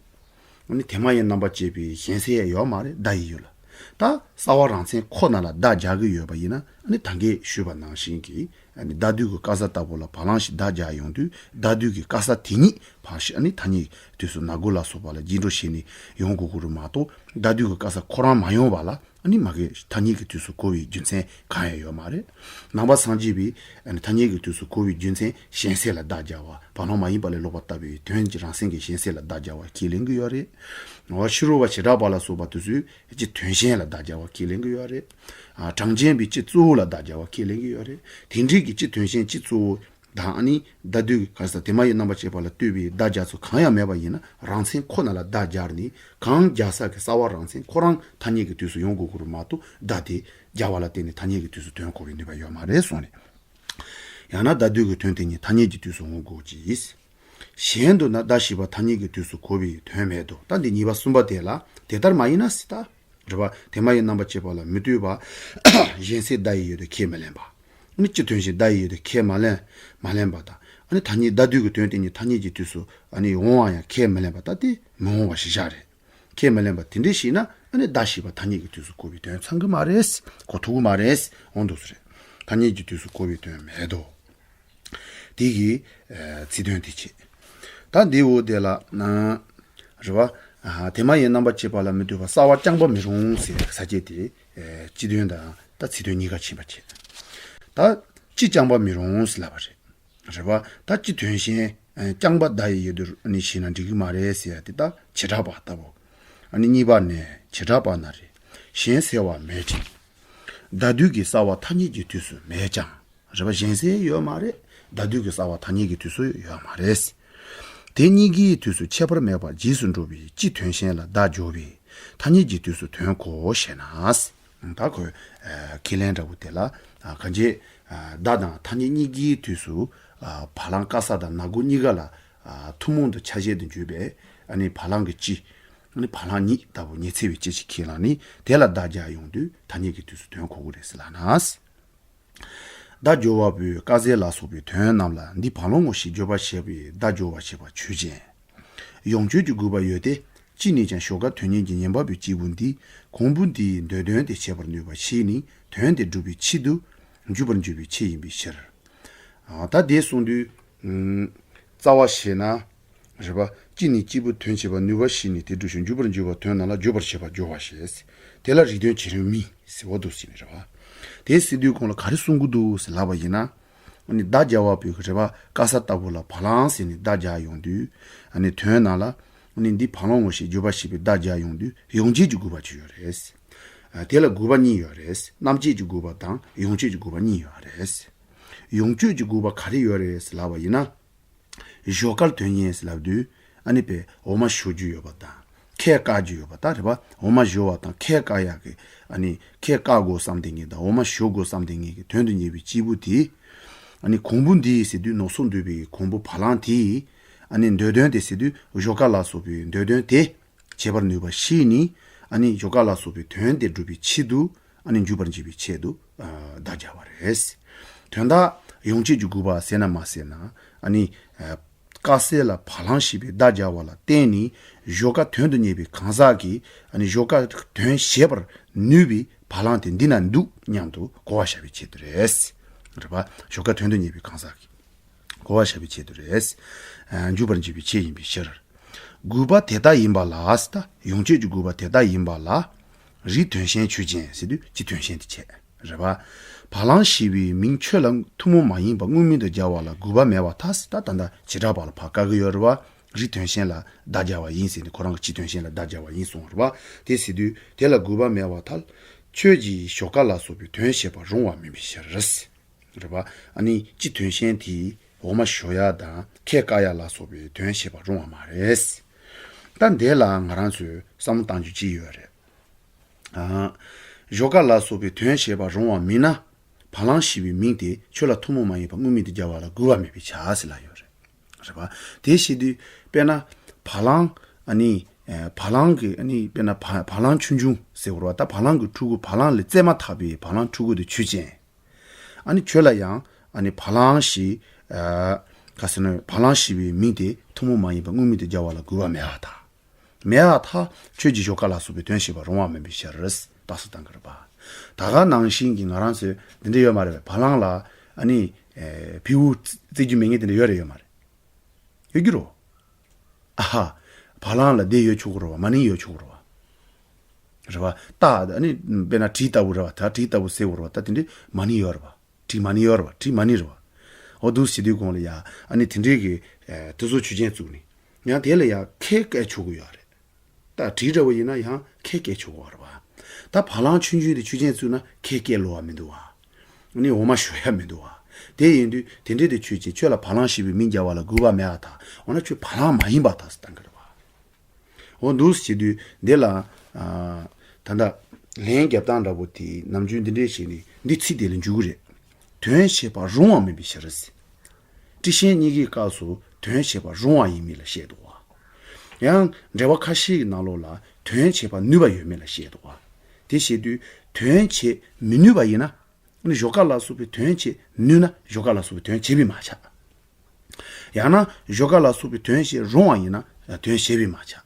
ཨ་ནི་དེ་མ་ཡི་རྣམ་པར་བཅད་པའི་གཞན་སེལ་ཡོད་མ་རེད། བརྡ་ཡི་ཡུལ་ལ། ད་རྩ་བ་རང་མཚན་ཁོ་ན་ལ་བརྡ་སྦྱར་གྱི་ཡོད་པ་ཡིན་ན། ཨ་ནི་ད་གིན་ཞུས་པ་ནང་བཞིན་གྱི། ཨ་ནི་བརྡ་དུས་ཀྱི་ཀ་ས་ལྟ་བུ་ལ་བ་ལང་ཞེས་བརྡ་སྦྱར་ཡོང་དུས། བརྡ་དུས་ཀྱི་ཀ་ས་དེ་ཉིད་ཕར་ཞོག་ཨ་ནི་ཐ་སྙད་དུས་སུ་ན་དགུ་ལ་སོགས་པ་ལ་རྗེས་འགྲོ་བྱས་ནས་ཡོང་དགོས་ཀྱི་རེད་མ་གཏོགས། བརྡ་དུས་ཀྱི་ཀ་ས་ཁོ་རང་མ་ཡོང་བ་ལ། ཨ་ནི་མ་གི་ཐ་སྙད་ཀྱི་དུས་སུ་གོ་བའི་རྒྱུ་མཚན་གང་ཡང་ཡོད་མ་རེད། ནང་པ་སངས་རྒྱས་པའི། ཨ་ནི་ཐ་སྙད་ཀྱི་དུས་སུ་གོ་བའི་རྒྱུ་མཚན་གཞན་སེལ་ལ་བརྡ་སྦྱར་བ། བ་ལང་མ་ཡིན་པ་ལས་ལོག་པར་བཏགས་པའི་དོན་གྱི་རང་མཚན་གྱི་གཞན་སེལ་ལ་བརྡ་སྦྱར་བ་ཁས་ལེན་གྱི་ཡོད་རེད། འོ་ཕྱི་རོལ་པ་བྱེ་བྲག་པ་ལ་སོགས་པ་དེ་ཚོས་སྤྱི་དོན་གཞན་ལ་བརྡ་སྦྱར་བ་ཁས་ལེན་གྱི་ཡོད་རེད། ཨ། གྲངས་ཅན་པའི་སྤྱི་གཙོ་བོ་ལ་བརྡ་སྦྱར་བ་ཁས་ལེན་གྱི་ཡོད་རེད། དེ་འདྲའི་གི་སྤྱི་དོན་གཞན་སྤྱི་གཙོ་བོ་དང་། ཨ་ནི་བརྡ་དུས་ཀྱི་ཀ་ས་དེ་མ་ཡི་རྣམ་པར་བཅད་པ་ལ་ལྟོས་པའི་བརྡ་སྦྱར་ཚུལ་གང་ཡང་མེད་པ་ཡིན་ན། རང་མཚན་ཁོ་ན་ལ་བརྡ་སྦྱར་ནས། གང་སྦྱར་ས་གི་རྩ་བ་རང་མཚན་ཁོ་རང་ཐ་སྙད་ཀྱི་དུས་སུ་ཡོང་དགོས་ཀྱི་རེད་མ་གཏོགས། བརྡ་དེ་སྦྱར་བ་ལ་བརྟེན་ནས་ཐ་སྙད་ཀྱི་དུས་སུ་དོན་གོ་བའི་ནུས་པ་ཡོད་མ་རེད་གསུངས་ནས། ཡང་ན་བརྡ་དུས་ཀྱི་དོན་དེ་ཉིད་ཐ་སྙད་ཀྱི་དུས་སུ་འོང་དགོས་ཀྱི། གཞན་དུ་ན་བརྡ་ཞེས་པ་ཐ་སྙད་ཀྱི་དུས་སུ་གོ་བའི་དོན་མེད་དོ། ད་འདི་ཉེས་པ་གསུམ་པ་དེ་ལ་དེ་ལྟར་མ་ཡིན་ན་ཟེར་ད། རེད་པ། དེ་མ་ཡི་རྣམ་པར་བཅད་པ་ལ་མི་ལྟོས་པ། གཞན་སེལ་བརྡ་ཡི་ཡུལ་དུ་ཁས་མི་ལེན་པ། ཨ་ནི་སྤྱི་དོན་གཞན་བརྡ་ཡི་ཡུལ་དུ་ཁས་མ་ལེན། མ་ལེན་པ་དང་། ཨ་ནི་ཐ་སྙད་བརྡ་དུས་ཀྱི་དོན་དེ་ཉིད་ཐ་སྙད་ཀྱི་དུས་སུ་ཨ་ནི་འོང་བ་ཡང་ཁས་མི་ལེན་པ། ད་དེ་མི་འོང་བ་ཞིག་བཞག་རེད། ཁས་མི་ལེན་པ་དེ་འདྲ་ཞིག་ན། ཨ་ནི་བརྡ་ཞེས་པ་ཐ་སྙད་ཀྱི་དུས་སུ་གོ་བའི་དོན་ཚང་གི་མ་རེད། གོ་ཐུབ་ཀྱི་མ་རེད། འོང་འདུག་ས་རེད། ཐ་སྙད་ཀྱི་དུས་སུ་གོ་བའི་དོན་མེད་དོ། དེ་གི་ཨ་ཚིག་དོན་དེ་བྱེད། ད་འདི་འོ་དེ་ལ་ན། རེད་པ། ཨ། དེ་མ་ཡི་རྣམ་པར་བཅད་པ་ལ་མི་ལྟོས་པ། རྩ་བ་རྐྱང་པ་མི་རུང་ཟེར་ས་བཅད་དེ། ཨེ། སྤྱི་དོན་དང་ད་ཚིག་དོན་གཉིས་ཀ་ཕྱིན་པ་བྱེད། ད་སྤྱི་རྐྱང་པ་མི་རུང་ཟེར་ལབ་པ་རེད། རེད་པ། ད་སྤྱི་དོན་གཞན་རྐྱང་པ་བརྡ་ཡི་ཡུལ་དུ་ནི་བྱས་ན་འགྲིག་གི་མ་རེད་ཟེར་ཡ་དེ་ད་བྱེ་བྲག་པ་ལྟ་བུ། ཨ་ནི་གཉིས་པ་ནས་བྱེ་བྲག་པ་ན་རེ། གཞན་སེལ་བ་མེད་ཅིང་། བརྡ་དུས་ཀྱི་རྩ་བ་ཐ་སྙད་ཀྱི་དུས་སུ་མེད་ཀྱང་། རེད་པ། གཞན་སེལ་ཡོད་མ་རེད། བརྡ་དུས་ཀྱི་རྩ་བ་ཐ་སྙད་ཀྱི་དུས་སུ་ཡོད་མ་རེད། དེ་གཉིས་ཀའི་དུས་སུ་ཁྱད་པར་མེད་པར་རྗེས་སུ་འགྲོ་བའི་སྤྱི་དོན་གཞན་ལ་བརྡ་སྦྱོར་བས་ཐ་སྙད་ཀྱི་དུས་སུ་དོན་གོ་ཞེ་ན། ད་ཁོས་ཁས་ལེན་འདྲ་བོ་དེ་ལ། གང་བྱེད། བརྡ་དང་ཐ་སྙད་གཉིས་ཀའི་དུས་སུ་བ་ལང་ཀ་ས་དང་ན་དགུ་གཉིས་ཀ་ལ་ཐུན་མོང་དུ་ཆ་བཞག་ཏུ་འཇུག་པས། ཨ་ནི་བ་ལང་གི་སྤྱི། ཨ་ནི་བ་ལང་ཉིད་ལྟ་བུ་ཉི་ཚེ་བའི་སྤྱི་ཞིག་ཁས་བླངས་ནས་དེ་ལ་བརྡ་སྦྱར་ཡོང་དུས་ཐ་སྙད་ཀྱི་དུས་སུ་དོན་གོ་གི་རེད་ཟེར་ལབ་ན། བརྡ་སྦྱོར་བ་པོས་ཀ་ས་ལ་སོགས་པའི་དོན་རྣམས་ལ་འདི་བ་ལང་ངོ་ཞེས་བརྗོད་པར་བྱེད་པའི་བརྡ་སྦྱོར་བར་བྱེད་པ་ཆོས་ཅན། ཡོངས་གཅོད་ཀྱི་དགོས་པ་ཡོད་དེ། ཅི་ནས་ཀྱང་ཞོར་ཁ་དོན་གཉེར་གྱི་ཉན་པ་པོའི་སྐྱེས་བུ་འདིས་གོང་བུ་འདིའི་འདོད་དོན་དེ་འཆད་པར་ནུས་པ་ཤེས་ནས་དོན་དེ་སྒྲུབ་པའི་ཆེད་དུ་འཇུག་པར་འགྱུར་བའི་ཆེད་ཡིན་པའི་ཕྱིར། ད་དེ་གསུངས་དུས། རྩ་བ་བྱས་ན། རེད་པ། ཅི་ནས་སྐྱེས་བུ་དོན་བྱེད་པར་ནུས་པ་ཤེས་ནས་དེ་སྒྲུབ་ཕྱིར་འཇུག་པར་འགྱུར་བ་དོན་རྣམས་ལ་བརྗོད་པར་བྱེད་པ་སྦྱོར་བ་ཞེས། དེ་ལ་རིགས་དོན་བྱེད་རིམ་མིན་ཟེར་བ་འདུག་ཟེར་ནས་རེད་པ། དེ་ཟེར་དུས་གོང་ལ་ག་རེ་གསུང་གི་འདུག་ཟེར་ལབ་པ་ཡིན་ན། ཨ་ནི་བརྡ་སྦྱར་བ་པོའི་རེད་པ། ཀ་ས་ལྟ་བུ་ལ་བ་ལང་ཟེར་ནས་བརྡ་སྦྱར་ཡོང་དུས། ཨ་ནི་དོན་རྣམས་ལ། ཨ་ནི་འདི་བ་ལང་ངོ་ཞེས་བརྗོད་པར་བྱེད་པའི་བརྡ་སྦྱར་ཡོང་དུས་ཡོངས་གཅོད་ཀྱི་དགོས་པ་ཅིག་ཡོད་རེད། དེ་ལ་དགོས་པ་གཉིས་ཡོད་རེད། རྣམ་བཅད་ཀྱི་དགོས་པ་དང་ཡོངས་གཅོད་ཀྱི་དགོས་པ་གཉིས་ཡོད་རེད། ཡོངས་གཅོད་ཀྱི་དགོས་པ་ག་རེ་ཡོད་རེད་ཟེར་ལབ་པ་ཡིན་ན། ཞོར་ཁ་དོན་གཉེར་ཟེར་ལབ་དུས། ཨ་ནི་པའི་འོ་མ་ཞོ་རྒྱུ་ཡོད་པ་དང་། ཁས་བཀག་རྒྱུ་ཡོད་པ་ད་རེད་པ། འོ་མ་ཞོ་བ་དང་ཁས་བཀག་ཡག་གི། ཨ་ནི་ཁས་བཀག་དགོས་བསམ་དེ་ངེས་དང་འོ་མ་ཞོ་དགོས་བསམ་དེ་ངེས་ཀྱི་དོན་དུ་གཉེར་བའི་སྐྱེས་བུ་དེས། ཨ་ནི་གོང་བུ་འདི་ཟེར་དུས་ནོར་སོགས་འདུས་པའི་གོང་བུ་བ་ལང་དེས། ཨ་ནི་འདོད་དོན་དེ་ཟེར་དུས་ཞོར་ཁ་ལ་སོགས་པའི་འདོད་དོན་དེ། བྱེད་པར་ནུས་པ་ཤེས་ནས། ཨ་ནི་ཞོར་ཁ་ལ་སོགས་པའི་དོན་དེ་སྒྲུབ་པའི་ཆེད་དུ། ཨ་ནི་འཇུག་པར་བྱེད་པའི་ཆེད་དུ། ཨ། བརྡ་སྦྱར་བ་རེད། དོན་དག་ཡོངས་གཅོད་ཀྱི་དགོས་པ་ཟེར་ན་མ་ཟེར་ན། ཨ་ནི། ཨ། ཀ་ས་ལ་བ་ལང་ཞེས་པའི་བརྡ་སྦྱར་བ་ལ་བརྟེན་ནས་ཞོར་ཁ་དོན་དུ་གཉེར་བའི་གང་ཟག་གིས། ཨ་ནི་ཞོར་ཁ་དོན་བྱེད་པར་ནུས་པའི་ བ་ལང་དེ་འདི་ན་འདུག་སྙམ་དུ་གོ་བར་བྱ་བའི་ཆེད་དུ་རེད། རེད་པ། ཞོགས་ཀ་དོན་དུ་གཉེར་བའི་གང་ཟག་གིས་གོ་བར་བྱ་བའི་ཆེད་དུ་རེད། ཨ། འཇུག་པར་བྱེད་པའི་ཆེད་ཡིན་པའི་ཕྱིར། དགོས་པ་དེ་ལྟ་ཡིན་པ་ལ། ད་ཡོངས་གཅོད་ཀྱི་དགོས་པ་དེ་ལྟ་ཡིན་པ་ལ། རིགས་དོན་ཞེན་ཆོས་ཅན་ཟེར་དུས་སྤྱི་དོན་ཞེན་དེ་བྱས། རེད་པ། བ་ལང་ཞེས་པའི་མིང་ཁྱོད་ལ་ཐུན་མོང་མ་ཡིན་པ་དངོས་མིང་དུ་སྦྱར་བ་ལ་དགོས་པ་མེད་པར་ཐལ། ད་ད་ལྟ་བྱེ་བྲག་པ་ལ་ཕར་བཀག་གི་ཡོད་རེད་པ། རིགས་དོན་ཞེན་ལ་བརྡ་སྦྱར་བ་ཡིན་ཟེར་ནས་ཁོ་རང་གི་སྤྱི་དོན་ཞེན་ལ་བརྡ་སྦྱར་བ་ཡིན་གསུངས་རེད་པ། དེ་ཟེར་དུས་དེ་ལ་དགོས་པ་མེད་པར་ཐལ། ཁྱོད་ཀྱིས་ཞོགས་ཀ་ལ་སོགས་པའི་དོན་བྱེད་པར་རུང་བ་མིན་པའི་ཕྱིར། རེད་པ། ཨ་ནི་སྤྱི་དོན་ཞེན་དེས་འོ་མ་བཞོ་ཡ་དང་ཁལ་བཀག་ཡ་ལ་སོགས་པའི་དོན་བྱེད་པར་རུང་བ་མ་རེད། ད་འདི་ལ་ང་རང་ཚོས་བསམ་བློ་གཏང་རྒྱུ་ཅི་ཡོད་རེད། ཨ། ཞོགས་ཀ་ལ་སོགས་པའི་དོན་བྱེད་པར་རུང་བ་མིན་ན། བ་ལང་ཞེས་པའི་མིང་དེ་ཁྱོད་ལ་ཐུན་མོང་མ་ཡིན་པ་དངོས་མིང་དུ་སྦྱར་བ་ལ་དགོས་པ་མེད་པའི་ཆ་ཟེར་ལ་ཡོད་རེད། རེད་པ། དེ་བྱེད་དུས་དཔེར་ན་བ་ལང་། ཨ་ནི་ཨ། བ་ལང་གི། ཨ་ནི་དཔེར་ན་བ་བ་ལང་ཆུང་ཆུང་ཟེར་བ་རེད་པ། ད་བ་ལང་གི་ཕྲུ་གུ། བ་ལང་ལས་བཙས་མ་ཐག་པའི་བ་ལང་ཕྲུ་གུ་དེ་ཆོས་ཅན། ཨ་ནི་ཁྱོད་ལ་ཡང་ཨ་ནི་བ་ལང་ཞེས། ཨ། ག་ཟེར་ན། བ་ལང་ཞེས་པའི་མིང་དེ་ཐུན་མོང་མ་ཡིན་པ་དངོས་མིང་དུ་སྦྱར་བ་ལ་དགོས་པ་མེད་པར་ཐལ། མེད་པར་ཐལ། ཁྱོད་ཀྱིས་ཞོགས་ཀ་ལ་སོགས་པའི་དོན་བྱེད་པར་རུང་བ་མིན་པའི་ཕྱིར། རྟགས་གསལ་བཏང་གི་རེད་པ། ད་ག་ནང་བཞིན་གྱི་ང་རང་ཚོས་འདི་འདྲ་ཡོད་མ་རེད་པས། བ་ལང་ལ་ཨ་ནི་ཨེ། བེའུ་བཙས་རྒྱུ་མེད་མཁན་དེ་འདྲ་ཡོད་རེད། ཡོད་མ་རེད། ཡོད་ཀྱི་རེད། ཨ་ཧ། བ་ལང་ལ་དེ་ཡོད་ཆོག་གི་རེད་པ། མ་ཎི་ཡོད་ཆོག་གི་རེད་པ། རེད་པ། ད་ཨ་ནི་དཔེར་ན་གྲི་ལྟ་བུ་རེད་པ། ད་གྲི་ལྟ་བུ་ཟེར་བ་རེད་པ། ད་དེ་འདྲའི་མ་ཎི་ཡོད་རེད་པ། གྲི་མ་ཎི་ཡོད་རེད་པ། གྲི་མ་ཎི་རེད་པ། འོ་འདུག་བྱེད་དུས་གོང་ལ་ཡ་ཨ་ནི་དེ་འདྲའི་གི་ཨེ། དེ་ཚོ་ཆོས་ཅན་བཙུགས་ནས་ཡང་དེ་ལ་ཡ་ཁལ་བཀལ་ཆོག་གི་ཡོད་རེད། ད་གྲི་འདྲ་བོ་ཡིན་ན་ཡང་ཁལ་བཀལ་ཆོག་གི་རེད་པ། ད་བ་ལང་ཆུང་ཆུང་དེ་ཆོས་ཅན་བཙུགས་ན་ཁལ་བཀལ་ལོ་བ་མི་འདུག་པ། ཨ་ནི་འོ་མ་བཞོ་ཡ་མི་འདུག་པ། དེ་ཡིན་དུས་དེ་འདྲའི་དེ་ཆོས་ཅན། ཁྱོད་ལ་བ་ལང་ཞེས་པའི་མིང་སྦྱར་བ་ལ་དགོས་པ་མེད་པར་ཐལ། འོ་ན་ཁྱོད་བ་ལང་མ་ཡིན་པར་ཐལ་ཟེར་བཏང་གི་རེད་པ། འོ་འདུག་བྱེད་དུས་འདི་ལ། ཨ། ད་ལྟ་ལན་རྒྱབ་སྟངས་འདྲ་པོ་དེ་ནམ་རྒྱུན་འདི་འདྲས་བྱས་ནས་འདི་ཚིག་དེ་ལ་འཇུག་གི་རེད། དོན་བྱེད་པར་རུང་བ་མིན་པའི་ཕྱིར། སྤྲི་ཤན་གཉིས་ཀའི་སྐབས་སུ་དོན་བྱེད་པར་རུང་བ་ཡིན་མིན་ལ་བཤད་འདུག་པ། ཡང་འགྲེལ་པ་ཁ་ཤས་ཀྱི་ནང་ལོགས་ལ་དོན་བྱེད་པར་ནུས་པ་ཡོད་མིན་ལ་བཤད་འདུག་པ། དེ་བྱེད་དུས་དོན་བྱེད་མི་ནུས་པ་ཡིན་ན། ནི་ཞོགས་ཀ་ལ་སོགས་པའི་དོན་བྱེད་ནུས་ན་ཞོགས་ཀ་ལ་སོགས་པའི་དོན་བྱེད་པས་མ་ཆགས། ཡང་ན་ཞོགས་ཀ་ལ་སོགས་པའི་དོན་བྱེད་རུང་བ་ཡིན་ན་དོན་བྱེད་པས་མ་ཆགས།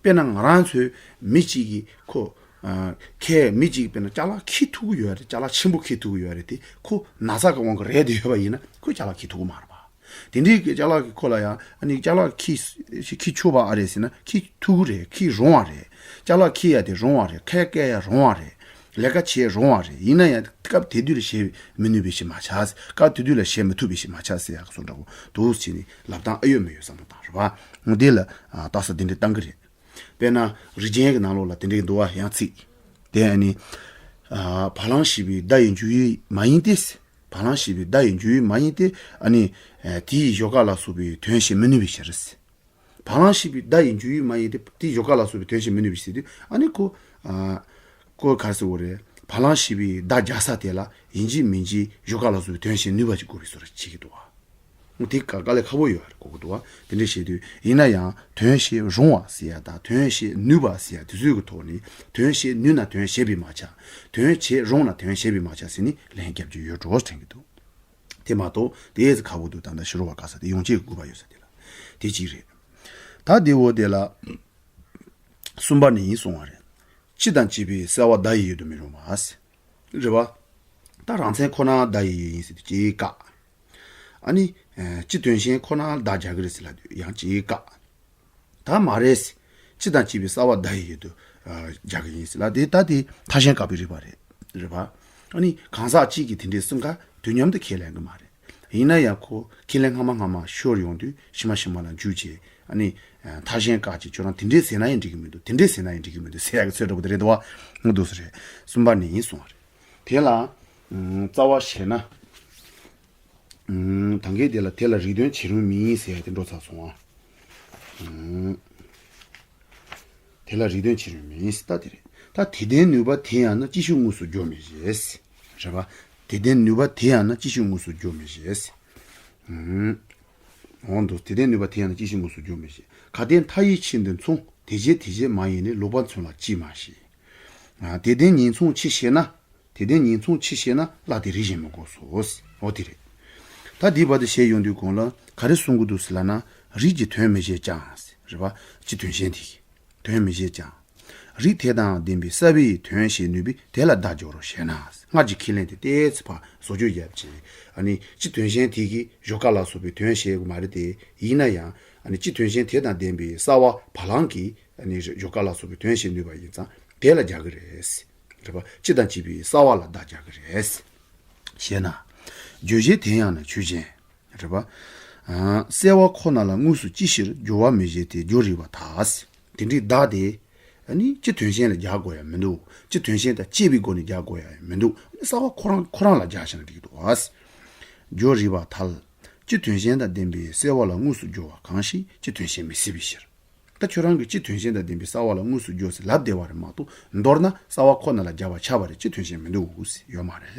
དཔེར་ན་ང་རང་ཚོའི་མི་གཅིག་གིས་ཁོ། ཨ། ཁལ། མི་གཅིག་དཔེར་ན་ཅ་ལག་འཁྱེར་ཐུབ་ཀྱི་ཡོད་རེད། ཅ་ལག་ཆེན་པོ་འཁྱེར་ཐུབ་ཀྱི་ཡོད་རེད་དེ། ཁོ་ན་ཚ་གི་དབང་གིས་རལ་བསྡད་ཡོད་པ་ཡིན་ན་ཁོས་ཅ་ལག་འཁྱེར་ཐུབ་ཀྱི་མ་རེད་པ། དེ་འདྲའི་གི་ཅ་ལག་གིས་ཁོ་ལ་ཡང་ཨ་ནི་ཅ་ལག་འཁྱེར་ཞིག་འཁྱེར་ཆོག་པ་ཨ་རེད་ཟེར་ན་འཁྱེར་ཐུབ་ཀྱི་རེད། འཁྱེར་རུང་བ་རེད། ཅ་ལག་འཁྱེར་ཡ་དེ་རུང་བ་རེད། ཁལ་བཀལ་ཡ་རུང་བ་རེད། ལས་ཀ་བྱེད་རུང་བ་རེད། ཡིན་ན་ཡང་སྐབས་དེ་དུས་ལ་བྱེད་མི་ནུས་པའི་ཕྱིར་མ་ཆགས། སྐབས་དེ་དུས་ལ་བྱེད་མི་ཐུབ་པའི་ཕྱིར་མ་ཆགས་ཟེར་ཡག་གི་བཟོ་འདྲ་པོ་འདུག་བྱས་ནས་ལབ་སྟངས་ཨེ་ཡོད་མི་ཡོད་བསམ་བློ་བཏང་རེད་པ། འདི་ལ་རྟགས་གསལ་དེ་འདྲའི་བཏང་གི་རེད། དཔེར་ན་རིགས་ཅན་གྱི་ནང་ལོགས་ལ་དེ་འདྲའི་འདུག་པ། ཡང་ཚིག་དེ་ཨ་ནི། ཨ། བ་ལང་ཞེས་པའི་བརྡ་ཡི་འཇུག་ཡུལ་མ་ཡིན་ཏེ། བ་ལང་ཞེས་པའི་བརྡ་ཡི་འཇུག་ཡུལ་མ་ཡིན་ཏེ། ཨ་ནི་དེ་ཡིས་ཞོགས་ཀ་ལ་སོགས་པའི་དོན་བྱེད་མི་ནུས་པའི་ཕྱིར། བ་ལང་ཞེས་པའི་བརྡ་ཡི་འཇུག་ཡུལ་མ་ཡིན་ཏེ། དེ་ཞོགས་ཀ་ལ་སོགས་པའི་དོན་བྱེད་མི་ནུས་པའི་ཕྱིར་དུས་ཨ་ནི་ཁོ། ཨ། ཁོ་ག་རེ་ཟེར་དགོས་རེད། བ་ལང་ཞེས་པའི་བརྡ་སྦྱར་ས་དེ་ལ་ཡིན་གཅིག་མིན་གཅིག་ཞོགས་ཀ་ལ་སོགས་པའི་དོན་བྱེད་ནུས་པ་ཅིག་དགོས་པའི་བཟོ་འདྲ་བྱེད་ཀྱི་འདུག་པ། དེ་དཀའ་དཀའ་ལས་ཁག་པོ་ཡོད་རེད་གོ་གི་འདུག་པ། དེ་འདྲ་བྱེད་དུས་ཡིན་ན་ཡང་དོན་བྱེད་རུང་བ་ཟེར་ཡ་དང་དོན་བྱེད་ནུས་པ་ཟེར་ཡ་དེ་ཚོའི་གི་ཐོག་ནས་དོན་བྱེད་ནུས་ན་དོན་བྱེད་པས་མ་ཆགས། དོན་བྱེད་རུང་ན་དོན་བྱེད་པས་མ་ཆགས་ཟེར་ནས་ལན་རྒྱབ་རྒྱུ་ཡོད་འགྲོ་དྲན་གྱི་འདུག་དེ་མ་གཏོགས་དེ་ཡས་ཁག་པོ་འདུག་ད་ལྟ་ཕྱི་རོལ་པ་ག་ས་དེ་ཡོངས་གཅོད་ཀྱི་དགོས་པ་ཡོད་ས་དེ་ལ་དེ་གཅིག་རེད། ད་དེ་འོ་དེ་ལ་གསུམ་པ་ནི་ཡིན་གསུང་བ་རེད། སྤྱི་དང་བྱེད་པའི་གསལ་བ་བརྡ་ཡི་ཡུལ་དུ་མི་རུང་བ། རེད་པ། ད་རང་མཚན་ཁོ་ན་བརྡ་ཡི་ཡུལ་ཡིན་ཟེར་དུས་སྐྱེ་བཀག་ཨ་ནི། ཨ། སྤྱི་དོན་གཞན་ཁོ་ན་བརྡ་སྦྱར་གི་རེད་ཟེར་ལབ་དུས་ཡང་སྐྱེ་བཀག་ད་མ་རེད། སྤྱི་དང་བྱེད་པའི་གསལ་བ་བརྡ་ཡི་ཡུལ་དུ། ཨ། སྦྱར་གི་ཡིན་ཟེར་ལབ་དེ་ད་དེ་མཐའ་གཞན་བཀག་པའི་རིགས་པ་རེད། རེད་པ། ཨ་ནི་གང་ཟག་གཅིག་གིས་དེ་འདྲའི་གསུམ་ཀ་དུས་མཉམ་དུ་ཁས་ལེན་གི་མ་རེད། ཡིན་ན་ཡང་ཁོ་ཁས་ལེན་སྔ་མ་སྔ་མ་ཤོར་ཡོང་དུས་ཕྱི་མ་ཕྱི་མ་ལ་འཇུག་བྱས་ཨ་ནི། ཨ། མཐའ་གཞན་བཀག་ཅིག་ཁྱོད་རང་དེ་འདྲས་ཟེར་ན་ཡང་འགྲིག་གི་མི་འདུག་དེ་འདྲས་ཟེར་ན་ཡང་འགྲིག་གི་མི་འདུག་ཟེར་ཡག་གི་ཚོད་འདྲ་པོ་དེ་རེད་འདུག་པ། ང་འདུག་སེ་རེད། གསུམ་པ་ནི་ཡིན་གསུང་བ་རེད། དེ་ལ། ཨུམ། རྩ་བ་བྱས་ན། ཨུམ། ད་གིན་དེ་ལ་དེ་ལ་རིགས་དོན་བྱེད་རུང་མིན་ཟེར་ཡ་དེ་འགྲོ་ཚར་སོང་ཨ། ཨུམ། དེ་ལ་རིགས་དོན་བྱེད་རུང་མིན་ཟེར་ད་དེ་རེད། ད་དེ་ལྟའི་ནུས་པ་དེ་ཡང་ན་སྤྱི་ཕྱོགས་དངོས་སུ་འཇོག་མི་བྱེད། རེད་པ། དེ་ལྟའི་ནུས་པ་དེ་ཡང་ན་སྤྱི་ཕྱོགས་དངོས་སུ་འཇོག་མི་བྱེད། ཨུམ། འོ་འདུག་དེ་ལྟའི་ནུས་པ་དེ་ཡང་ན་སྤྱི་ཕྱོགས་དངོས་སུ་འཇོག་མི་བྱེད། གལ་ཏེ་མཐའ་ཡས་ཆོས་འདི་མཚུངས། དེ་བྱས་དེ་བྱས་མ་ཡིན་ནས། ལོག་པར་མཚོན་ལ་ཅིས་མ་ཞེན། ཨ། དེ་ལྟའི་ཉིང་མཚུངས་ཕྱིར་ཤེས་ན། དེ་ལྟའི་ཉིང་མཚུངས་ཕྱིར་ཤེས་ན་གླགས་དེ་རིགས་གཞན་མི་དགོས་སོ། འོ་དེ་རེད། ད་འདིའི་བར་དུ་བཤད་ཡོང་དུས་གོང་ལ་ག་རེ་གསུང་གི་འདུག་ཟེར་ལབ་ན། རིགས་ཀྱི་དོན་མི་བྱེད་ཀྱང་། རེད་པ། སྤྱི་དོན་གཞན་དེ་གི་དོན་མི་བྱེད་ཀྱང་ རིགས་དེ་དང་ལྡན་པའི་ས་བའི་དོན་བྱེད་ནུས་པས་དེ་ལ་བརྡ་སྦྱོར་རོ་ཞེ་ན། སྔར་གྱི་ཁས་ལེན་དེ་ཏོག་ཙམ་ཕར་བཟོ་བཅོས་བརྒྱབ་ཅིང་། ཨ་ནི་སྤྱི་དོན་གཞན་དེ་གིས་བཞོགས་སྒར་ལ་སོགས་པའི་དོན་བྱེད་དགོས་མ་རེད་དེ། ཡིན་ན་ཡང་ཨ་ནི་སྤྱི་དོན་གཞན་དེ་དང་ལྡན་པའི་ས་བ་བ་ལང་གིས་ཨ་ནི་བཞོགས་སྒར་ལ་སོགས་པའི་དོན་བྱེད་ནུས་པ་ཡིན་ཙང་དེ་ལ་རྒྱག་གི་རེད། རེད་པ། སྤྱི་དང་བྱེད་པའི་ས་བ་ལ་བརྡ་རྒྱག་གི་རེད། ཞེ་ན། བརྗོད་བྱེད་དེ་ཡང་ན་ཆོས་ཅན། རེད་པ། ཨ། གསལ་བ་ཁོ་ན་ལ་དངོས་སུ་ཅི་ཕྱིར་སྦྱོར་བ་མི་བྱེད་དེ་སྦྱོར་རིགས་པ་དག། དེ་འདྲའི་བརྡ་དེ། ཨ་ནི་སྤྱི་དོན་གཞན་ལ་རྒྱག་དགོས་ཡ་མི་འདུག། སྤྱི་དོན་གཞན་དང་བཅས་པའི་སྒོ་ནས་རྒྱག་དགོས་ཡ་མི་འདུག། ཨ་ནི་གསལ་བ་ཁོ་རང་ཁོ་རང་ལ་རྒྱག་བྱས་ན་འགྲིག་གི་འདུག། ཨ། སྦྱོར་རིགས་པ་དག། སྤྱི་དོན་གཞན་དང་ལྡན་པའི་གསལ་བ་ལ་དངོས་སུ་སྦྱོར་བ་གང་ཞིག་སྤྱི་དོན་གཞན་མི་སྲིད་པའི་ཕྱིར། ད་ཁྱོད་རང་གིས་སྤྱི་དོན་གཞན་དང་ལྡན་པའི་གསལ་བ་ལ་དངོས་སུ་སྦྱོར་ཟེར་ལབ་བདེ་བ་རེད་མ་གཏོགས། མདོར་ན་གསལ་བ་ཁོ་ན་ལ་རྒྱག་པ་ཁྱབ་པ་རེད། སྤྱི་དོན་གཞན་མི་འདུག། ཡོད་མ་རེད།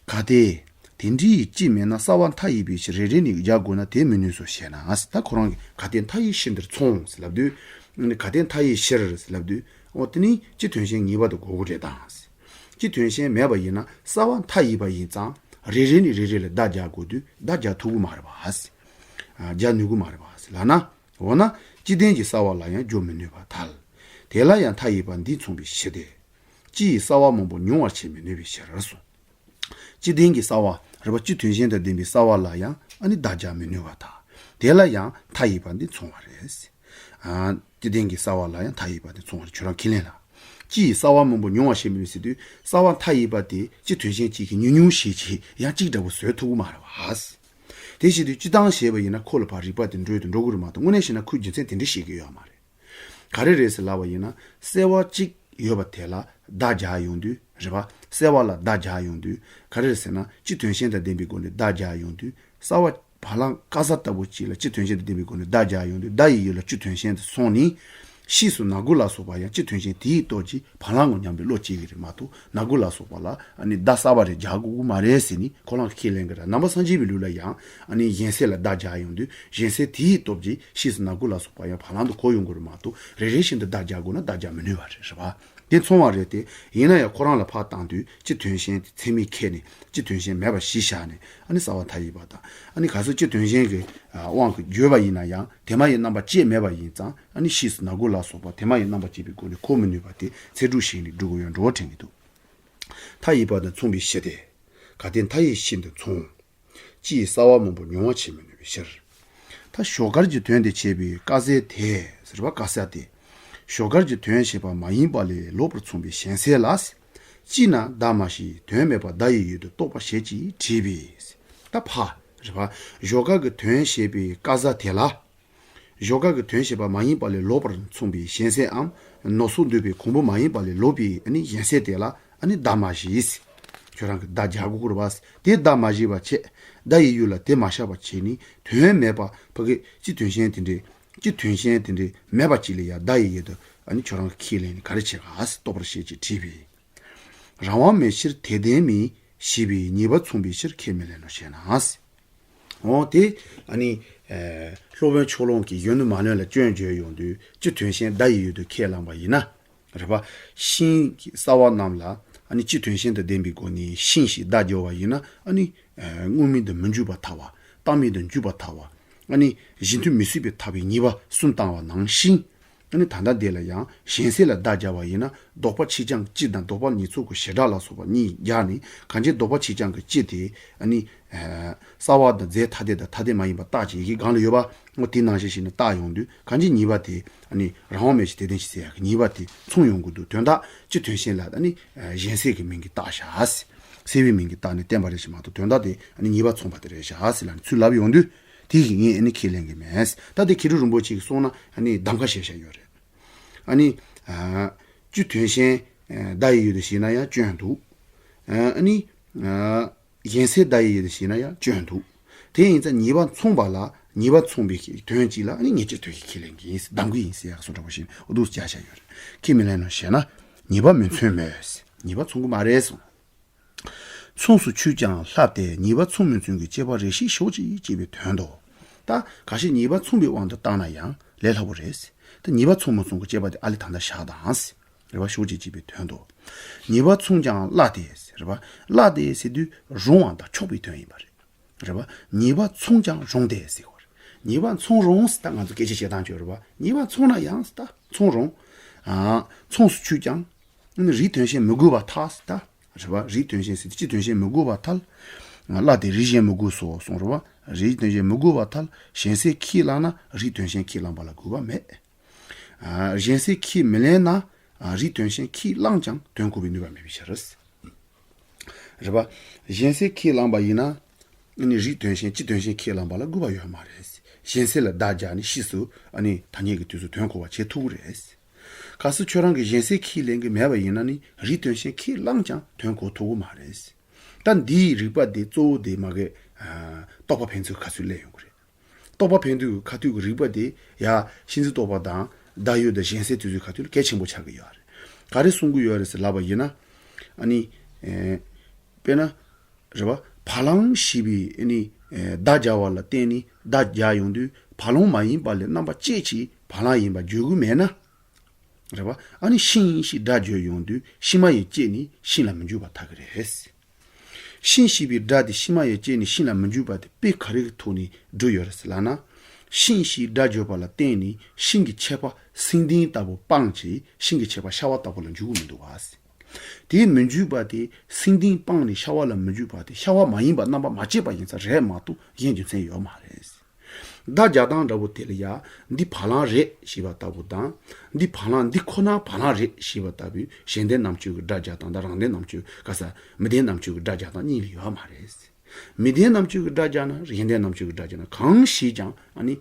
གལ་ཏེ། དེ་འདྲའི་སྤྱི་མེད་ན་གསལ་བ་མཐའ་ཡས་པའི་ཕྱིར་རེ་རེ་ནས་རྒྱག་དགོས་ན་དེ་མི་ནུས་སོ་ཞེ་ན། ད་ཁོ་རང་གིས་གལ་ཏེ་མཐའ་ཡས་ཕྱིར་འདིར་མཚུངས་ཟེར་ལབ་དུས། གལ་ཏེ་མཐའ་ཡས་ཕྱིར་ཟེར་ལབ་དུས། འོ་དེ་ནི་སྤྱི་དོན་གཞན་ངེས་པར་དུ་དགོས་ཀྱི་རེད་དང་། སྤྱི་དོན་གཞན་མེད་པ་ཡིན་ན་གསལ་བ་མཐའ་ཡས་པ་ཡིན་ཙང་རེ་རེ་ནས་རེ་རེ་ལ་བརྡ་རྒྱག་དགོས་དུས་བརྡ་རྒྱག་ཐུབ་ཀྱི་མ་རེད་པ། རྒྱག་ནུས་ཀྱི་མ་རེད་པ་ལབ་ན། འོ་ན། སྤྱི་ལྡན་གྱི་གསལ་བ་ལ་ཡང་སྦྱོར་མི་ནུས་པར་ཐལ། དེ་ལ་ཡང་མཐའ་ཡས་པ་འདིས་མཚུངས་པའི་ཕྱིར་ཏེ། སྤྱི་ཡི་གསལ་བ་མང་པོ་མྱོང་བར་བྱེད་མི་ནུས་པའི་ཕྱིར་གསུངས། སྤྱི་ལྡན་གྱི་གསལ་བ། རེད་པ། སྤྱི་དོན་གཞན་དང་ལྡན་པའི་གསལ་བ་ལ་ཡང་ཨ་ནི་བརྡ་རྒྱག་མི་ནུས་པར་ཐལ། དེ་ལ་ཡང་མཐའ་ཡས་པ་འདིས་མཚུངས་པ་རེད། ཨ། སྤྱི་ལྡན་གྱི་གསལ་བ་ལ་ཡང་མཐའ་ཡས་པ་འདིས་མཚུངས་པ་རེད། ཁྱོད་རང་ཁས་ལེན་ལ། སྤྱི་ཡི་གསལ་བ་མང་པོ་མྱོང་བར་བྱེད་མི་ནུས་ཟེར་དུས་གསལ་བ་མཐའ་ཡས་པ་དེ་སྤྱི་དོན་གཞན་གཅིག་གིས་ཉུང་ཉུང་ཞིག་གིས་ཡང་གཅིག་འདྲ་པོ་བཟོ་ཐུབ་ཀྱི་མ་རེད་པ། དེ་བྱེད་དུས་སྤྱི་བཏང་བྱས་པ་ཡིན་ན་ཁོ་ལ་ཕར་རིགས་པ་དེ་འགྲོས་དེ་འགྲོ་གི་རེད་མ་གཏོགས། དངོས་གནས་བྱས་ན་ཁོས་རྒྱུ་མཚན་དེ་འདྲ་བཤད་ཀྱི་ཡོད་མ་རེད། ག་རེ་རེད་ཟེར་ལབ་པ་ཡིན་ན། གསལ་བ་གཅིག་ཡོད་པ་དེ་ལ་བརྡ་རྒྱག་ཡོང་དུས། རེད་པ། གསལ་བ་ལ་བརྡ་རྒྱག་ཡོང་དུས། ག་རེ་རེད་ཟེར་ན། སྤྱི་དོན་གཞན་དང་ལྡན་པའི་སྒོ་ནས་བརྡ་རྒྱག་ཡོང་དུས། གསལ་བ་བ་ལང་ཀ་ས་ལྟ་བུ་གཅིག་ལ་སྤྱི་དོན་གཞན་དང་ལྡན་པའི་སྒོ་ནས་བརྡ་རྒྱག་ཡོང་དུས། བརྡ་ཡི་ཡུལ་ལ་སྤྱི་དོན་གཞན་དུ་སོང་ནས། ཕྱིས་སུ་ན་དགུ་ལ་སོགས་པ་ཡང་སྤྱི་དོན་གཞན་དེའི་སྟོབས་ཀྱིས་བ་ལང་ངོ་མཉམ་པའི་བློ་སྐྱེ་གི་རེད་མ་གཏོགས། ན་དགུ་ལ་སོགས་པ་ལ་ཨ་ནི་བརྡ་གསར་པ་རེ་རྒྱག་དགོས་ཀྱི་མ་རེད་ཟེར་ནས་ཁོ་རང་གིས་ཁས་ལེན་གྱི་རེད། ནང་པ་སངས་རྒྱས་པའི་ལུགས་ལ་ཡང་ཨ་ནི་གཞན་སེལ་ལ་བརྡ་རྒྱག་ཡོང་དུས། གཞན་སེལ་དེའི་སྟོབས་ཀྱིས་ཕྱིས་སུ་ན་དགུ་ལ་སོགས་པ་ཡང་བ་ལང་དུ་གོ་ཡོང་གི་རེད་མ་གཏོགས། རེ་རེ་བཞིན་དུ་བརྡ་རྒྱག་དགོས་ན་བརྡ་རྒྱག་མི་ནུས་པ་རེད། རེད་པ། དེ་མཚུངས་པ་རེད་དེ། ཡིན་ན་ཡང་ཁོ་རང་ལ་ཕར་བཏང་དུས་སྤྱི་དོན་གཞན་དེ་ཚད་མས་ཁྱེར་ནས། སྤྱི་དོན་གཞན་མེད་པ་གཞི་བཞག་ནས། ཨ་ནི་གསལ་བ་མཐའ་ཡས་པ་དང་། ཨ་ནི་གལ་སྲིད་སྤྱི་དོན་གཞན་གྱི་དབང་གིས་བརྗོད་པ་ཡིན་ན་ཡང་དེ་མ་ཡི་རྣམ་པ་ཅན་མེད་པ་ཡིན་ཙང་། ཨ་ནི་ཕྱིས་སུ་ན་དགུ་ལ་སོགས་པ་དེ་མ་ཡི་རྣམ་པ་ཅན་པའི་སྒོ་ནས་གོ་མི་ནུས་པ་དེ་ཚིག་གྲོགས་ཤིག་ནས་སྒྲུབ་དགོས་ཡོད་འགྲོ་བ་དྲན་གྱི་འདུག། མཐའ་ཡས་པ་དང་མཚུངས་པའི་ཕྱིར་ཏེ། གལ་ཏེ་མཐའ་ཡས་ཕྱིར་འདི་མཚུངས། སྤྱི་ཡི་གསལ་བ་མང་པོ་མྱོང་བ་བྱེད་མི་ནུས་པའི་ཕྱིར། ད་བཞོགས་སྒར་གྱི་དོན་དེ་བྱེད་པའི་ཀ་ས་དེ་ཟེར་བ། ཀ་ས་དེ། བཞོགས་སྒར་གྱི་དོན་བྱེད་པ་མ་ཡིན་པ་ལས་ལོག་པར་མཚུངས་པའི་གཞན་སེལ་ལ། སྤྱི་ན་བརྡ་མ་བྱས་དོན་མེད་པར་བརྡ་ཡི་ཡུལ་དུ་རྟོགས་པར་བྱེད་ཅེས་དྲིས་པས། ད་ཕ། རེད་པ། བཞོགས་སྒར་གྱི་དོན་བྱེད་པའི་ཀ་ས་དེ་ལ། བཞོགས་སྒར་གྱི་དོན་བྱེད་པ་མ་ཡིན་པ་ལས་ལོག་པར་མཚུངས་པའི་གཞན་སེལ་འམ། ནོག་སོགས་འདུས་པའི་གོང་བུ་མ་ཡིན་པ་ལས་ལོག་པའི་ཨ་ནི་གཞན་སེལ་དེ་ལ་ཨ་ནི་བརྡ་མ་བྱས། ཁྱོད་རང་གིས་བརྡ་རྒྱག་དགོས་ཀྱི་རེད་པ། དེ་བརྡ་མ་བྱས་པ་བྱས། བརྡ་ཡི་ཡུལ་ལ་དེ་མ་བཞག་པ་བྱས་ནས་དོན་མེད་པ་ཕ་གི་སྤྱི་དོན་གཞན་དེ་འདྲའི། སྤྱི་དོན་གཞན་དེ་འདྲའི་མེད་པ་ཅིག་ལ་ཡང་བརྡ་ཡི་ཡུལ་དུ་ཨ་ནི་ཁྱོད་རང་གིས་ཁས་ལེན་ནས་ག་རེ་བྱེད་ག་ཟེར་རྟོགས་པར་བྱེད་ཅེས་དྲིས་པས། རང་དབང་མེད་ཕྱིར་དེ་ལྡན་མིན་ཞེས་པའི་ཉེས་པ་མཚུངས་པའི་ཕྱིར་ཁས་མི་ལེན་ནོ་ཞེ་ན། འོ་དེ་ཨ་ནི། ཨ། སློབ་དཔོན་ཕྱོགས་གླང་གིས་གཞོན་ནུ་མ་ལོན་ལ་སྐྱོན་བརྗོད་ཡོང་དུས་སྤྱི་དོན་གཞན་བརྡ་ཡི་ཡུལ་དུ་ཁས་བླངས་པ་ཡིན་ན། རེད་པ། ཤིང་གི་གསལ་བ་རྣམས་ལ་ཨ་ནི་སྤྱི་དོན་གཞན་དུ་ལྡན་པའི་སྒོ་ནས་ཤིང་ཞེས་བརྡ་སྦྱོར་བ་ཡིན་ན། ཨ་ནི། ཨ། དངོས་མིང་དུ་མི་འཇུག་པར་ཐལ་བ། བཏགས་མིང་དུ་འཇུག་པར་ཐལ་བ། ཨ་ནི་གཞི་མཐུན་མི་སྲིད་པའི་ཐལ་བའི་ཉེས་པ་གསུམ་བཏང་བ་ནང་བཞིན། ཨ་ནི་ད་ལྟ་འདི་ལ་ཡང་གཞན་སེལ་ལ་བརྡ་སྦྱར་བ་ཡིན་ན། ལྡོག་པ་ཆེད་རྐྱང་གི་སྤྱི་དང་ལྡོག་པ་ཉིས་ཚོགས་ཀྱི་བྱེ་བྲག་ལ་སོགས་པ་གཉིས་སྦྱར་ནས། གང་ཅི་ལྡོག་པ་ཆེད་རྐྱང་གི་སྤྱི་དེ་ཨ་ནི། ཨ། གསལ་བ་དང་རྫས་ཐ་དད་དང་ཐ་དད་མ་ཡིན་པ་བཏགས་ཀྱི་ཡི་གེ་སྒང་ལ་ཡོད་པ། འོ་དེ་ནང་བཞིན་བྱས་ནས་བཏགས་ཡོང་དུས། གང་ཅི་ཉེས་པ་དེ་ཨ་ནི་རང་དབང་མེད་ཕྱིར་དེ་ལྡན་ཕྱིར་ཟེར་ཡག་གི་ཉེས་པ་དེ་མཚུངས་ཡོང་གི་འདུག། དོན་དག་སྤྱི་དོན་གཞན་ལ་ཨ་ནི། ཨ། གཞན་སེལ་གྱི་མིང་གིས་བཏགས་བཞག། སེལ་བའི་མིང་གིས་བཏགས་ནས་བསྟན་པ་རེད་ཞེས་མ་གཏོགས། དོན་དག་དེ་ཨ་ནི་ཉེས་པ་མཚུངས་པ་དེ་རེད་བཞག་ཟེར་ལབ་ནས་ཚུར་ལབ་ཡོང་དུས། དེ་གིས་ངས་ཨ་ནི་ཁས་ལེན་གྱི་མེད། ད་དེ་མཁས་གྲུབ་རིན་པོ་ཆེ་གིས་གསུངས་ན་ཨ་ནི་གདམ་ཁ་བྱས་བཞག་ཡོད་རེད། ཨ་ནི། ཨ། སྤྱི་དོན་གཞན། ཨ། བརྡ་ཡི་ཡུལ་དུ་བྱས་ན་ཡང་སྐྱོན་འདུག། ཨ། ཨ་ནི། ཨ། གཞན་སེལ་བརྡ་ཡི་ཡུལ་དུ་བྱས་ན་ཡང་སྐྱོན་འདུག། དེ་ཡིན་ཙང་ཉེས་པ་མཚུངས་པ་ལ་ཉེས་པ་མཚུངས་པའི་དོན་གཅིག་ལ་ཨ་ནི་ངས་སྤྱི་དོན་གྱི་ཁས་ལེན་གྱི་ཡིན། གདམ་གྱི་ཡིན་ཟེར་ཡག་བཟོ་འདྲ་པོ་ཞིག་འོ་འདུག་སེ་བྱས་བཞག་ཡོད་རེད། ཁས་མི་ལེན་ནོ་ཞེ་ན། ཉེས་པ་མི་མཚུངས་མོད། ཉེས་པ་མཚུངས་ཀྱི་མ་རེད་གསུངས། མཚུངས་སུ་ཆུད་ཀྱང་ལྷག་སྟེ་ཉེས་པ་མཚུངས་མི་མཚུངས་ཀྱི་དཔྱད་པ་རེ་ཞིག་ཞོག་ཅིག་ཅེས་པའི་དོན་ཏོ། ད་གལ་སྲིད་ཉེས་པ་མཚུངས་པའི་དབང་དུ་བཏང་ན་ཡང་ལས་སླ་པོ་རེད། ད་ཉེས་པ་མཚུངས་མི་མཚུངས་ཀྱི་དཔྱད་པ་དེ་ཨ་ལས་ད་ལྟ་བཞག་དང་། རེད་པ། ཞོག་ཅིག་ཅེས་པའི་དོན་ཏོ། ཉེས་པ་མཚུངས་ཀྱང་ལྷག་སྟེ། རེད་པ། ལྷག་སྟེ་ཟེར་དུས་རུང་བ་དང་ཆོག་པའི་དོན་ཡིན་པ་རེད། རེད་པ། ཉེས་པ་མཚུངས་ཀྱང་རུང་སྟེ་ཟེར་བ་རེད། ཉེས་པ་མཚུངས་རུང་ཟེར་ད་ང་ཚོ་སྐད་ཆ་བཤད་སྟངས་ཅིག་ཡོད་རེད་པ། ཉེས་པ་མཚུངས་ན་ཡང་ཟེར་ད་མཚུངས་རུང་། ཨ། མཚུངས་སུ་ཆུད་ཀྱང་། ཨ་ནི་རིགས་དོན་གཞན་མི་དགོས་པར་ཐལ། ད་རེད་པ། རིགས་དོན་གཞན་ཟེར་དུས་སྤྱི་དོན་གཞན་མི་དགོས་པར་ཐལ། བླ་དེ་རིགས་གཞན་མི་དགོས་སོ་གསུངས་རེད་པ། རིགས་དོན་གཞན་མི་དགོས་པར་ཐལ། གཞན་སེལ་ཁས་བླངས་ན་རིགས་དོན་གཞན་ཁས་བླངས་པ་ལ་དགོས་པ་མེད། ཨ། གཞན་སེལ་ཁས་མི་ལེན་ན། ཨ། རིགས་དོན་གཞན་ཁས་བླངས་ཀྱང་དོན་གོ་བའི་ནུས་པ་མེད་པའི་ཕྱིར། རེད་པ། གཞན་སེལ་ཁས་བླངས་པ་ཡིན་ན། ཨ་ནི་རིགས་དོན་གཞན་སྤྱི་དོན་གཞན་ཁས་བླངས་པ་ལ་དགོས་པ་ཡོད་མ་རེད། གཞན་སེལ་ལ་བརྡ་སྦྱར་ནས་ཕྱིས་སུ་ཨ་ནི་ཐ་སྙད་ཀྱི་དུས་སུ་དོན་གོ་བ་བྱེད་ཐུབ་ཀྱི་རེད། གལ་སྲིད་ཁྱོད་རང་གིས་གཞན་སེལ་ཁས་ལེན་གྱི་མེད་པ་ཡིན་ན་ནི་རིགས་དོན་གཞན་ཁས་བླངས་ཀྱང་དོན་གོ་ཐུབ་ཀྱི་མ་རེད། ད་འདིའི་རིགས་པ་དེ་གཙོ་བོ་དེ་མ་གི། ཨ། རྟོག་པ་ཕན་ཚུན་ཁ་ཚུར་སླེབས་ཡོང་གི་རེད། རྟོག་པ་ཕན་ཚུན་གྱི་ཁ་ཐུག་གི་རིགས་པ་དེ་ཡ་ཤིན་རྗེ་རྟོག་པ་དང་བརྡ་ཡུལ་དང་གཞན་སེལ་དེ་ཚོའི་ཁ་ཐུག་ལ་གལ་ཆེན་པོ་ཆགས་ཀྱི་ཡོད་རེད། ག་རེ་གསུང་གི་ཡོད་རེད་ཟེར་ལབ་པ་ཡིན་ན། ཨ་ནི། ཨེ། དཔེར་ན། རེད་པ། བ་ལང་ཞེས་པའི་ཨ་ནི། ཨེ། བརྡ་སྦྱར་བ་ལ་བརྟེན་ནས་བརྡ་སྦྱར་ཡོང་དུས་བ་ལང་མ་ཡིན་པ་ལས་རྣམ་པ་གཅིག་གིས་བ་ལང་ཡིན་པ་བརྗོད་ཀྱི་མེད་ན། རེད་པ། ཨ་ནི་ཤིང་ཞེས་སྒྲ་བརྗོད་ཡོང་དུས་ཤིང་མ་ཡིས་བསྐྱེད་ནས་ཤིང་ལ་མི་འཇུག་པར་ཐལ་གྱི་རེད། ཤིང་ཞེས་པའི་སྒྲ་དེ་ཤིང་མ་ཡིས་བསྐྱེད་ནས་ཤིང་ལ་མི་འཇུག་པ་དེ་དཔེ་ག་རེ་གི་ཐོག་ནས་སྒྲུབ་ཡོད་རེད་ཟེར་ལབ་ན། ཤིང་ཞེས་སྒྲ་བརྗོད་པ་ལ་བརྟེན་ནས་ཤིང་གི་ཁྱད་པར་སེང་ལྡེང་ལྟ་བུ་སྤངས་བྱས་ཤིང་གི་ཁྱད་པར་ཤ་བ་ལྟ་བུ་ལ་འཇུག་གི་མི་འདུག་བ། དེའི་མི་འཇུག་པ་དེ་སེང་ལྡེང་སྤངས་ནས་ཤ་བ་ལ་མི་འཇུག་པ་དེ་ཤ་བ་མ་ཡིན་པ་རྣམ་པ་མ་བཅད་པ་ཡིན་ཙང་རེད་མ་གཏོགས་གཞན་རྒྱུ་མཚན་ཡོད་མ་རེད། བརྡ་སྦྱར་སྟངས་འདྲ་པོ་དེ་ལ་ཡ། འདི་བ་ལང་རེད་ཞེས་པ་ལྟ་བུ་དང་། འདི་བ་ལང་འདི་ཁོ་ན་བ་ལང་རེད་ཞེས་པ་ལྟ་བུའི་གཞན་ལྡན་རྣམ་གཅོད་ཀྱི་སྒྲ་སྦྱར་སྟངས་དང་རང་ལྡན་རྣམ་གཅོད་ག་ས་མི་ལྡན་རྣམ་གཅོད་ཀྱི་སྒྲ་སྦྱར་སྟངས་གཉིས་ལ་ཡོད་མ་རེད། མི་ལྡན་རྣམ་གཅོད་ཀྱི་སྒྲ་སྦྱར་ན་གཞན་ལྡན་རྣམ་གཅོད་ཀྱི་སྒྲ་སྦྱར་ན་གང་ཞིག་ཀྱང་ཨ་ནི།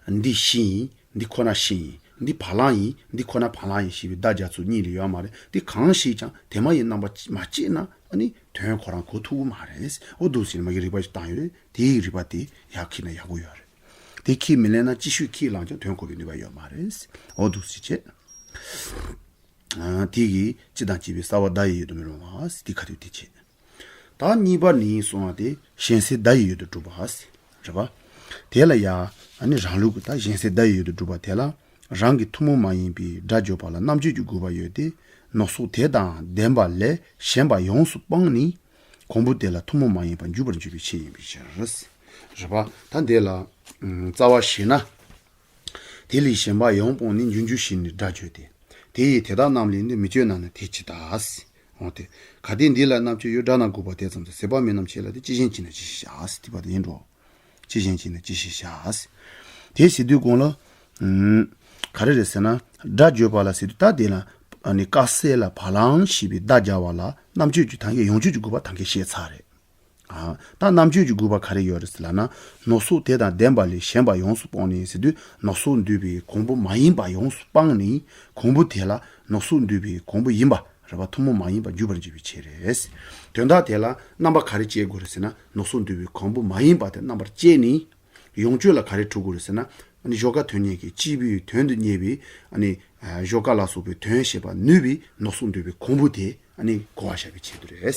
ཨ། འདི་ཤིང་ཡིན། འདི་ཁོ་ན་ཤིང་ཡིན། འདི་བ་ལང་ཡིན། འདི་ཁོ་ན་བ་ལང་ཡིན་ཞེས་པའི་བརྡ་སྦྱར་ཚུལ་གཉིས་ལ་ཡོད་མ་རེད། འདི་གང་ཞིག་ཀྱང་དེ་མ་ཡིན་རྣམ་པ་མ་བཅད་ན་ཨ་ནི་དོན་ཁོ་རང་གོ་ཐུབ་ཀྱི་མ་རེད། འོ་འདུག་ཟེར་མ་གི་རིགས་པ་ཞིག་བཏང་ཡོད་རེད། དེའི་རིགས་པ་དེ་ཡར་ཁྱེར་ན་ཡག་པོ་ཡོད་རེད། དེ་ཁས་མི་ལེན་ན་ཅི་ཞིག་ཁས་བླངས་ཀྱང་དོན་གོ་བའི་ནུས་པ་ཡོད་མ་རེད། འོ་འདུག་ཟེར་བྱས། ཨ། དེ་གིས་སྤྱི་དང་བྱེད་པའི་རྩ་བ་བརྡ་ཡི་ཡུལ་དུ་མི་རུང་བ། དེ་ཁ་ཐུག་དེ་བྱས། ད་གཉིས་པ་ནི་གསུངས་པ་དེ་གཞན་སེལ་བརྡ་ཡི་ཡུལ་དུ་གྲུབ་པ། རེད་པ། དེ་ལ་ཡང་ཨ་ནི་རང་ལུགས་ཀྱི་ད་གཞན་སེལ་བརྡ་ཡི་ཡུལ་དུ་གྲུབ་པ་དེ་ལ་རང་གི་ཐུན་མོང་མ་ཡིན་པའི་སྒྲ་བརྗོད་པ་ལ་རྣམ་གཅོད་ཀྱི་དགོས་པ་ཡོད་དེ། ནོག་སོགས་དེ་དང་ལྡན་པ་ལས་གཞན་པ་ཡོངས་སུ་སྤངས་ནས་གོང་བུ་དེ་ལ་ཐུན་མོང་མ་ཡིན་པར་འཇུག་པར་འགྱུར་བའི་ཆེད་ཡིན་པའི་ཕྱིར། རེད་པ། ད་འདི་ལ་རྩ་བ་ཞེ་ན། དེ་ལས་གཞན་པ་ཡོངས་སྤངས་ནས་འཇུག་འགྱུར་ཞེས་ནས་སྒྲ་བརྗོད་དེ། དེ་ཡིས་དེ་དག་རྣམས་ལས་ནི་མི་བསྐྱོད་ན་ནི་དེ་ཇི་ལྟ། འོ་དེ། གལ་ཏེ་འདི་ལ་རྣམ་གཅོད་ཡོད་སྒྲ་རྣམས་དགོས་པ་དེ་ཙམ་དུ་ཟད་པ་མིན་ནམ་ཞེས་ལབ་དེ་ཅི་ཞིག་བྱས་ན་ཅི་ཞིག་བྱ། དེ་པ་དེ་ཡིན་འགྲོ། ཅི་ཞིག་བྱས་ན་ཅི་ཞིག་བྱ། དེ་ཟེར་དུས་གོང་ལ། ཨུམ། ག་རེ་རེད་ཟེར་ན། སྒྲ་བརྗོད་པ་ལ་ཟེར་དུས་ད་དེ་ལ་ཨ་ནི་དཀར་གསལ་ལ་བ་ལང་ཞེས་པའི་བརྡ་སྦྱར་བ་ལ་རྣམ་གཅོད་ཀྱི་ཐ་སྙད་ཡོངས་གཅོད་ཀྱི་དགོས་པ་ཐམས་ཅད་བཤད་ཚར་རེད། ཨ། ད་རྣམ་གཅོད་ཀྱི་དགོས་པ་ག་རེ་ཡོད་རེད་ཟེར་ལབ་ན། ནོག་སོགས་དེ་དང་ལྡན་པ་ལས་གཞན་པ་ཡོངས་སུ་སྤངས་ནས་ཟེར་དུས་ནོག་སོགས་འདུས་པའི་གོང་བུ་མ་ཡིན་པ་ཡོངས་སུ་སྤངས་ནས་གོང་བུ་དེ་ལ་ནོག་སོགས་འདུས་པའི་གོང་བུ་ཡིན་པ་རེད་པ། ཐུན་མོང་མ་ཡིན་པར་འཇུག་པར་འགྱུར་བའི་ཕྱིར་རེད། དོན་དག་དེ་ལ་རྣམ་པ་ག་རེ་བཅད་དགོས་རེད་ཟེར་ན། ནོག་སོགས་འདུས་པའི་གོང་བུ་མ་ཡིན་པ་དེ་རྣམ་པར་བཅད་ནས། ཡོངས་གཅོད་ལ་ག་རེ་འགྲོ་དགོས་རེད་ཟེར་ན། ཨ་ནི་ཞོར་ཁ་དོན་གཉེར་གྱི་སྐྱེས་བུའི་དོན་དུ་གཉེར་བའི་ཨ་ནི་ཞོར་ཁ་ལ་སོགས་པའི་དོན་བྱེད་པར་ནུས་པའི་ནོག་སོགས་འདུས་པའི་གོང་བུ་དེ་ཨ་ནི་གོ་བར་བྱ་བའི་ཆེད་དུ་རེད།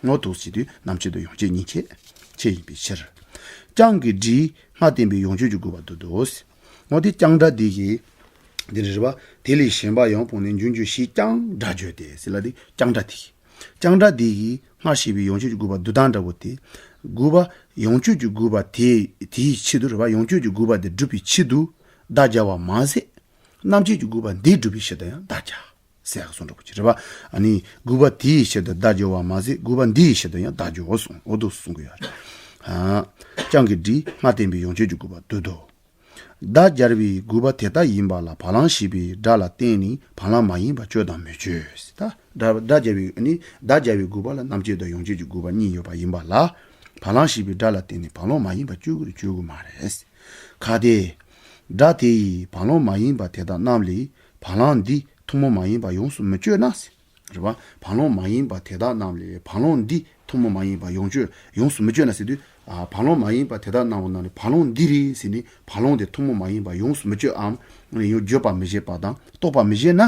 ངོ་ཐུག་བྱེད་དུས་རྣམ་གཅོད་དང་ཡོངས་གཅོད་གཉིས་ཆེད་ཆེད་ཡིན་པའི་ཕྱིར། ཀྱང་གི་སྒྲས་སྔར་བསྟན་པའི་ཡོངས་གཅོད་ཀྱི་དགོས་པ་བསྡུ་དོ། ངོ་དེ་ཀྱང་སྒྲ་འདི་ཡིས་འདི་རེད་པ། དེ་ལས་གཞན་པ་ཡོངས་སྤངས་ནས་འཇུག་འགྱུར་ཞེས་ཀྱང་སྒྲ་བརྗོད་དེ་ཟེར་ལབ་དེ་ཀྱང་སྒྲ་དེ། ཀྱང་སྒྲ་དེ་ཡིས་སྔར་བཤད་པའི་ཡོངས་གཅོད་ཀྱི་དགོས་པ་བསྡུ་སྟངས་འདྲ་པོ་དེ། དགོས་པ་ཡོངས་གཅོད་ཀྱི་དགོས་པ་དེ་དེའི་ཆེད་དུ་རེད་པ། ཡོངས་གཅོད་ཀྱི་དགོས་པ་དེ་སྒྲུབ་པའི་ཆེད་དུ་བརྡ་སྦྱར་བ་མ་ཟད། རྣམ་གཅོད་ཀྱི་དགོས་པ་འདི་སྒྲུབ་པའི་ཕྱིར་དུ་ཡང་བརྡ་སྦྱར་ཟེར་ཡག་གསུང་འདྲ་པོ་ཅིག་རེད་པ། ཨ་ནི་དགོས་པ་དེའི་ཕྱིར་དུ་བརྡ་སྦྱོར་བ་མ་ཟད་དགོས་པ་འདི་ཡི་ཕྱིར་དུ་ཡང་བརྡ་སྦྱོར་གསུང་འོ་འདུག་གསུང་གི་ཡོད་རེད། ཨ། ཀྱང་གི་སྒྲས་སྔར་བསྟན་པའི་ཡོངས་གཅོད་ཀྱི་དགོས་པ་བསྡུ་དོ། བརྡ་སྦྱར་བའི་དགོས་པ་དེ་ལྟ་ཡིན་པ་ལ་བ་ལང་ཞེས་པའི་སྒྲ་ལ་བརྟེན་ནས་བ་ལང་མ་ཡིན་པ་གཅོད་དང་མི་གཅོད། ད་སྒྲ་སྒྲ་སྦྱར་བའི་ནི་བརྡ་སྦྱར་བའི་དགོས་པ་ལ་རྣམ་གཅོད་དང་ཡོངས་གཅོད་ཀྱི་དགོས་པ་གཉིས་ཡོད་པ་ཡིན་པ་ལ། བ་ལང་ཞེས་པའི་སྒྲ་ལ་བརྟེན་ནས་བ་ལང་མ་ཡིན་པ་གཅོད་དགོས་རེད་གཅོད་དགོས་མ་རེད། གལ་ཏེ། སྒྲ་དེ་ཡིས་བ་ལང་མ་ཡིན་པ་དེ་དག་རྣམས་ལས་བ་ལང་འདི་ཐུན་མོང་མ་ཡིན་པ་ཡོངས་སུ་མི་གཅོད་ན། རེད་པ། བ་ལང་མ་ཡིན་པ་དེ་དག་རྣམས་ལས་བ་ལང་འདི་ཐུན་མོང་མ་ཡིན་པ་ཡོངས་གཅོད་ཡོངས་སུ་མི་གཅོད་ན་ཟེར་དུས། ཨ། བ་ལང་མ་ཡིན་པ་དེ་དག་རྣམས་ཀྱི་ནང་ནས་བ་ལང་འདི་རེད་ཟེར་ནས་བ་ལང་དེ་ཐུན་མོང་མ་ཡིན་པ་ཡོངས་སུ་མི་གཅོད་འམ། ཡང་བརྗོད་པ་མི་བྱེད་པ་དང་རྟོག་པ་མི་བྱེད་ན།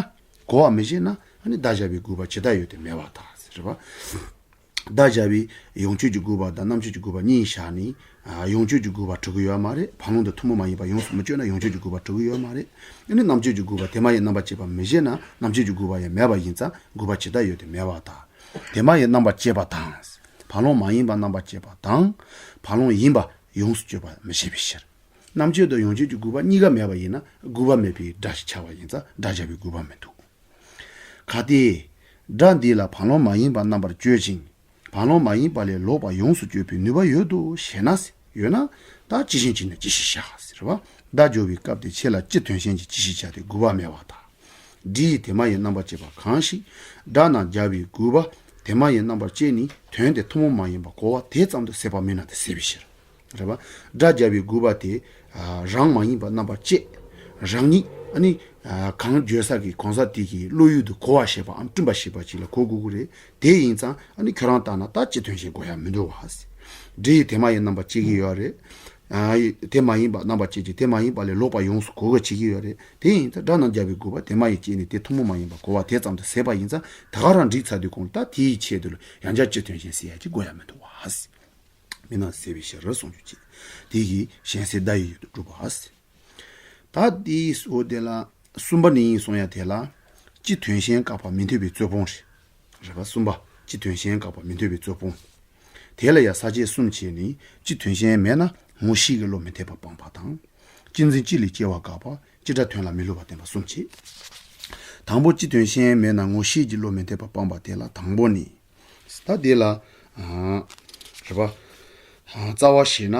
གོ་བ་མི་བྱེད་ན། ཨ་ནི་བརྡ་སྦྱར་བའི་དགོས་པ་ཇི་ལྟར་ཡོད་དེ་མེད་པར་ཐལ་ཟེར་རེད་པ། བརྡ་སྦྱར་བའི་ཡོངས་གཅོད་ཀྱི་དགོས་པ་དང་རྣམ་གཅོད་ཀྱི་དགོས་པ་གཉིས་བཞག་ནས། ཨ། ཡོངས་གཅོད་ཀྱི་དགོས་པ་གྲུབ་ཀྱི་ཡོད་མ་རེད། བ་ལང་དེ་ཐུན་མོང་མ་ཡིན་པ་ཡོངས་སུ་མི་གཅོད་ན་ཡོངས་གཅོད་ཀྱི་དགོས་པ་གྲུབ་ཀྱི་ཡོད་མ་རེད། ཨ་ནི་རྣམ་གཅོད་ཀྱི་དགོས་པ་དེ་མ་ཡིན་རྣམ་པར་བཅད་པ་མི་བྱེད་ན་རྣམ་གཅོད་ཀྱི་དགོས་པ་ཡང་མེད་པ་ཡིན་ཙང་དགོས་པ་ཇི་ལྟར་ཡོད་དེ་མེད་པར་ཐལ། དེ་མ་ཡིན་རྣམ་པར་བཅད་པ་དང་། བ་ལང་མ་ཡིན་པ་རྣམ་པར་བཅད་པ་དང་། བ་ལང་ཡིན་པ་ཡོངས་སུ་གཅོད་པ་མི་བྱེད་པའི་ཕྱིར། རྣམ་དཔྱོད་དང་ཡོངས་དཔྱོད་ཀྱི་དགོས་པ་གཉིས་ཀ་མེད་པ་ཡིན་ན་དགོས་པ་མེད་པའི་སྒྲ་ཞིག་ཆགས་པ་ཡིན་ཙང་སྒྲ་སྦྱར་བའི་དགོས་པ་མི་འདུག་གལ་ཏེ། སྒྲ་འདི་ལ་བར་ལམ་མ་ཡིན་པ་རྣམ་པར་དཔྱོད་ཅིང་། བར་ལམ་མ་ཡིན་པ་ལས་ལོག་པར་ཡོངས་སུ་དཔྱོད་པའི་ནུས་པ་ཡོད་དོ་ཞེ་ན། ཡོད་ན། ད་ཅི་ཞིག་བྱས་ནས་ཅི་ཞིག་བྱ་ཟེར་བ། སྒྲ་སྦྱོར་བའི་སྐབས་དེ་ཆེད་ལ་སྤྱི་དོན་གཞན་གྱི་ཅི་ཞིག་བྱ་སྟེ་དགོས་པ་མེད་པར་ཐལ། འབྲི་ཡི་དེ་མ་ཡི་རྣམ་པར་བཅད་པ་གང་ཞིག་སྒྲ་རྣམས་སྦྱར་བའི་དགོས་པ་དེ་མ་ཡི་རྣམ་པར་བཅད་ནས་དོན་དེ་ཐུན་མོང་མ་ཡིན་པར་གོ་བ་དེ་ཙམ་དུ་ཟད་པ་མིན་ན་དེ་ཟད་པའི་ཕྱིར། རེད་པ། སྒྲ་སྦྱར་བའི་དགོས་པ་དེ་རང་མ་ཡིན་པ་རྣམ་པར་བཅད། རང་ཉིད་ཨ་ནི་གང་བརྗོད་ས་གི་གང་ཟག་དེ་གི་བློ་ཡུལ་དུ་གོ་བ་ཞེས་པའམ་བསྐྲུན་པ་ཞེས་པ་ཅིག་ལ་གོ་དགོས་ཀྱི་རེད། དེ་ཡིན་ཙང་ཨ་ནི་ཁྱོད་རང་ལྟར་ན་ད་སྤྱི་དོན་གཞན་གོ་ཡ་མི་འདུག་བ། འབྲི་ཡི་དེ་མ་ཡི་རྣམ་པར་བཅད་ཀྱི་ཡོད་རེད། དེ་མ་ཡིན་པ་རྣམ་པར་བཅད་ཀྱི་དེ་མ་ཡིན་པ་ལས་ལོག་པར་ཡོངས་སུ་གོ་གི་བྱེད་ཀྱི་ཡོད་རེད། དེ་ཡིན་ཙང་སྒྲ་རྣམས་སྦྱར་བའི་དགོས་པ་དེ་མ་ཡི་བཅད་ནས་དེ་ཐུན་མོང་མ་ཡིན་པར་གོ་བ་དེ་ཙམ་དུ་ཟད་པ་ཡིན་ཙང་ད་ག་རང་འགྲིག་ཚར་དུས་གོང་ལ་ད་དེ་ཡི་ཆེད་དུ་ལ་ཡང་བསྐྱར་སྤྱི་དོན་གཞན་ཟེར་ཡ་ཅིག་གོ་ཡ་མི་འདུག་བ། མིན་ན་ཟད་པའི་ཕྱིར་གསུངས་རྒྱུ་བྱེད། དེ་གིས་གཞན་སེལ་བརྡ་ཡི་ཡུལ་དུ་གྲུབ་པ། ད་དེའི་འོ་དེ་ལ་གསུམ་པ་ནི་གསུང་ཡ་དེ་ལ་སྤྱི་དོན་གཞན་བཀག་པ་མི་འཐད་པའི་རྩོད་སྤོང་རེད། རེད་པ། གསུམ་པ་སྤྱི་དོན་གཞན་བཀག་པ་མི་འཐད་པའི་རྩོད་སྤོང་། དེ་ལ་ཡང་ས་བཅད་གསུམ་བྱས་ནས་སྤྱི་དོན་གཞན་མེད་ན་ངོ་ཤེས་ཀྱི་བློ་མི་འཐད་པ་སྤངས་པ་དང་། སྤྱི་མཚན་སྤྱི་ལས་སྐྱེ་བ་བཀག་པ། སྤྱི་སྒྲ་དོན་ལ་མི་སླུ་བ་བསྟན་པ་གསུམ་བྱས། དང་པོ་སྤྱི་དོན་གཞན་མེད་ན་ངོ་ཤེས་ཀྱི་བློ་མི་འཐད་པ་སྤངས་པ་དེ་ལ་དང་པོ་ནི། ད་དེ་ལ། རེད་པ། རྩ་བ་བྱས་ན།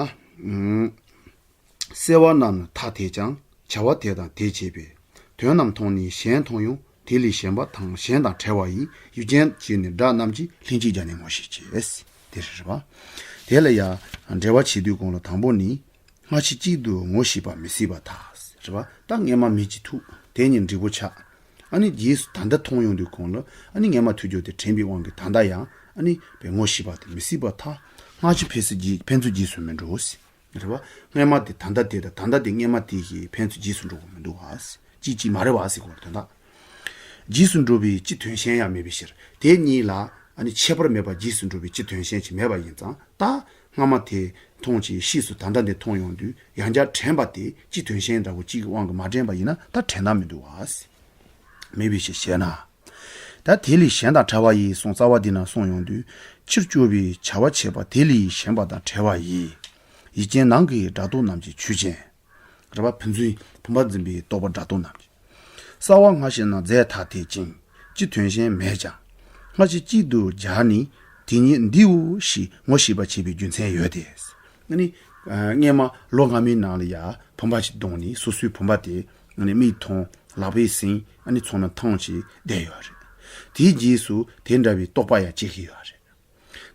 གསལ་བ་རྣམས་ནི་ཐ་དད་ཀྱང་བྱ་བ་དེ་དང་དེ་བྱས་པས་དོན་རྣམས་མཐོང་ནས་གཞན་མཐོང་ཡང་དེ་ལས་གཞན་པ་དང་གཞན་དང་བྲལ་བ་ཡི་ཡུལ་ཅན་བྱས་ནས་སྒྲ་རྣམས་ཀྱིས་ལྷན་ཅིག་སྦྱར་ནས་ངོ་ཤེས་བྱེད། དེ་རེད་པ། དེ་ལ་ཡང་འགྲེལ་བ་བྱེད་དུས་གོང་ལ་དང་པོ་ནི། སྔ་ཕྱི་གཅིག་ཏུ་ངོ་ཤེས་པ་མི་སྲིད་པར་ཐལ། རེད་པ། ད་སྔས་མ་མེ་གཅིག་ཐུག་དེ་གཉིས་འབྲས་བུ་ཆགས། ཨ་ནི་རྗེས་སུ་ད་ལྟ་མཐོང་ཡོང་དུས་གོང་ལ་ཨ་ནི་སྔས་མ་ཐུག་རྒྱུ་དེ་དྲན་པའི་དབང་གིས་ད་ལྟ་ཡང་ཨ་ནི་པའི་ངོ་ཤེས་པ་དེ་མི་སྲིད་པར་ཐལ། སྔ་ཕྱི་ཕན་ཚུན་རྗེས་ཕན་ཚུན་རྗེས་སུ་མི་འགྲོ། རེད་པ། སྔས་མ་དེ་ད་ལྟ་དེ་དང་ད་ལྟ་དེ་སྔས་མ་དེ་གི་ཕན་ཚུན་རྗེས་སུ་འགྲོ་དགོས་མི་འདུག་བ། གཅིག་གཅིག་མ་རེད་བ་ཟེར་གོ་དོན་དག་རྗེས་སུ་འགྲོ་བའི་སྤྱི་དོན་གཞན་ཡང་མེད་པའི་ཕྱིར། དེ་གཉིས་ལ་ཨ་ནི་ཁྱད་པར་མེད་པར་རྗེས་སུ་འགྲོ་བའི་སྤྱི་དོན་གཞན་ཅིག་མེད་པ་ཡིན་ཙང་ད་སྔ་མ་དེ་མཐོང་ཅིང་ཕྱིས་སུ་ད་ལྟ་འདི་མཐོང་ཡོང་དུས་ཡང་བསྐྱར་དྲན་པ་དེ་སྤྱི་དོན་གཞན་འདྲ་བོ་གཅིག་གི་དབང་གིས་མ་དྲན་པ་ཡིན་ན་ད་དྲན་སྟངས་མི་འདུག་བ། མེད་པའི་ཕྱིར་ཞེ་ན། ད་དེ་ལས་གཞན་དང་བྲལ་བ་ཡི་གསུང་རྩ་བ་འདི་ན་གསུངས་ཡོང་དུས་ཕྱིར་སྐྱོ་བའི་བྱ་བ་བྱེད་པ་དེ་ལས་གཞན་པ་དང་བྲལ་བ་ཡི། ཡུལ་ཅན་ནང་གི་སྒྲ་རྟོག་རྣམས་ཀྱི་ཆོས་ཅན། རེད་པ། ཕན་ཚུན་བུམ་པ་འཛིན་པའི་རྟོག་པ་སྒྲ་རྟོག་རྣམས་ཀྱི། རྩ་བ་སྔ་ཕྱི་ན་རྫས་ཐ་དད་ཅིང་སྤྱི་དོན་གཞན་མེད་ཀྱང་། སྔ་ཕྱི་གཅིག་ཏུ་སྦྱར་ནས་དེ་ཉིད་འདིའོ་ཞེས་ངོ་ཤེས་པར་བྱེད་པའི་རྒྱུ་མཚན་ཡོད་དེ། ཨ་ནི། སྔས་མ་ལོ་སྔ་མའི་ནང་ལ་ཡ་བུམ་པ་ཞིག་བརྡུངས་ནས་སོ་སོའི་བུམ་པ་དེ་ཨ་ནི་མིག་མཐོང་ལག་པས་ཟིན་ཨ་ནི་ཚོར་སྣང་ཐང་ཞིག་བསྡད་ཡོད་རེད། དེའི་རྗེས་སུ་དེ་འདྲ་བའི་རྟོག་པ་ཡང་སྐྱེ་གི་ཡོད་རེད།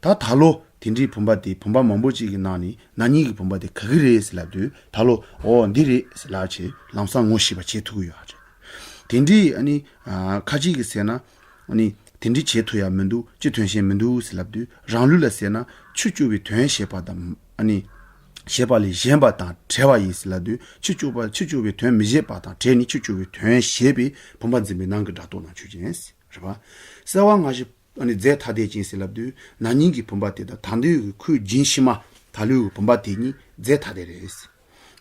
ད་ད་ལོ་དེ་འདྲའི་བུམ་པ་དེ་བུམ་པ་མང་པོ་ཅིག་གི་ནང་ནས་ན་ནིང་གི་བུམ་པ་དེ་ག་གི་རེད་ཟེར་ལབ་དུས་ད་ལོ་ཨོ་འདི་རེད་ཟེར་ལབ་བྱས་ལམ་སང་ངོ་ཤེས་པ་བྱེད་ཐུབ་ཀྱི་ཡོད་རེད། དེ་འདྲའི་ཨ་ནི་ཁ་ཅིག་གིས་ཟེར་ན་ཨ་ནི་དེ་འདྲའི་བྱེད་ཐུབ་ཡ་མི་འདུག་སྤྱི་དོན་གཞན་མི་འདུག་ཟེར་ལབ་དུས་རང་ལུགས་ལ་ཟེར་ན་ཆུ་སྐྱོ་བའི་དོན་བྱེད་པ་དང་ཨ་ནི་བྱེད་པ་ལས་གཞན་པ་དང་བྲལ་བ་ཡིན་ཟེར་ལབ་དུས་ཆུ་སྐྱོ་བ་ཆུ་སྐྱོ་བའི་དོན་མི་བྱེད་པ་དང་བྲལ་ནས་ཆུ་སྐྱོ་བའི་དོན་བྱེད་པའི་བུམ་པ་འཛིན་པའི་ནང་གི་སྒྲ་རྟོག་རྣམས་ཆོས་ཅན། རེད་པ། གསལ་བ་སྔ་ཕྱི། ཨ་ནི་རྫས་ཐ་དད་ཅན་ཟེར་ལབ་དུས་ན་ནིང་གི་བུམ་པ་དེ་དང་ད་ལྟའི་གི་ཁོའི་རྒྱུན་ཕྱི་མ་ད་ལོའི་གི་བུམ་པ་དེ་གཉིས་རྫས་ཐ་དད་རེད།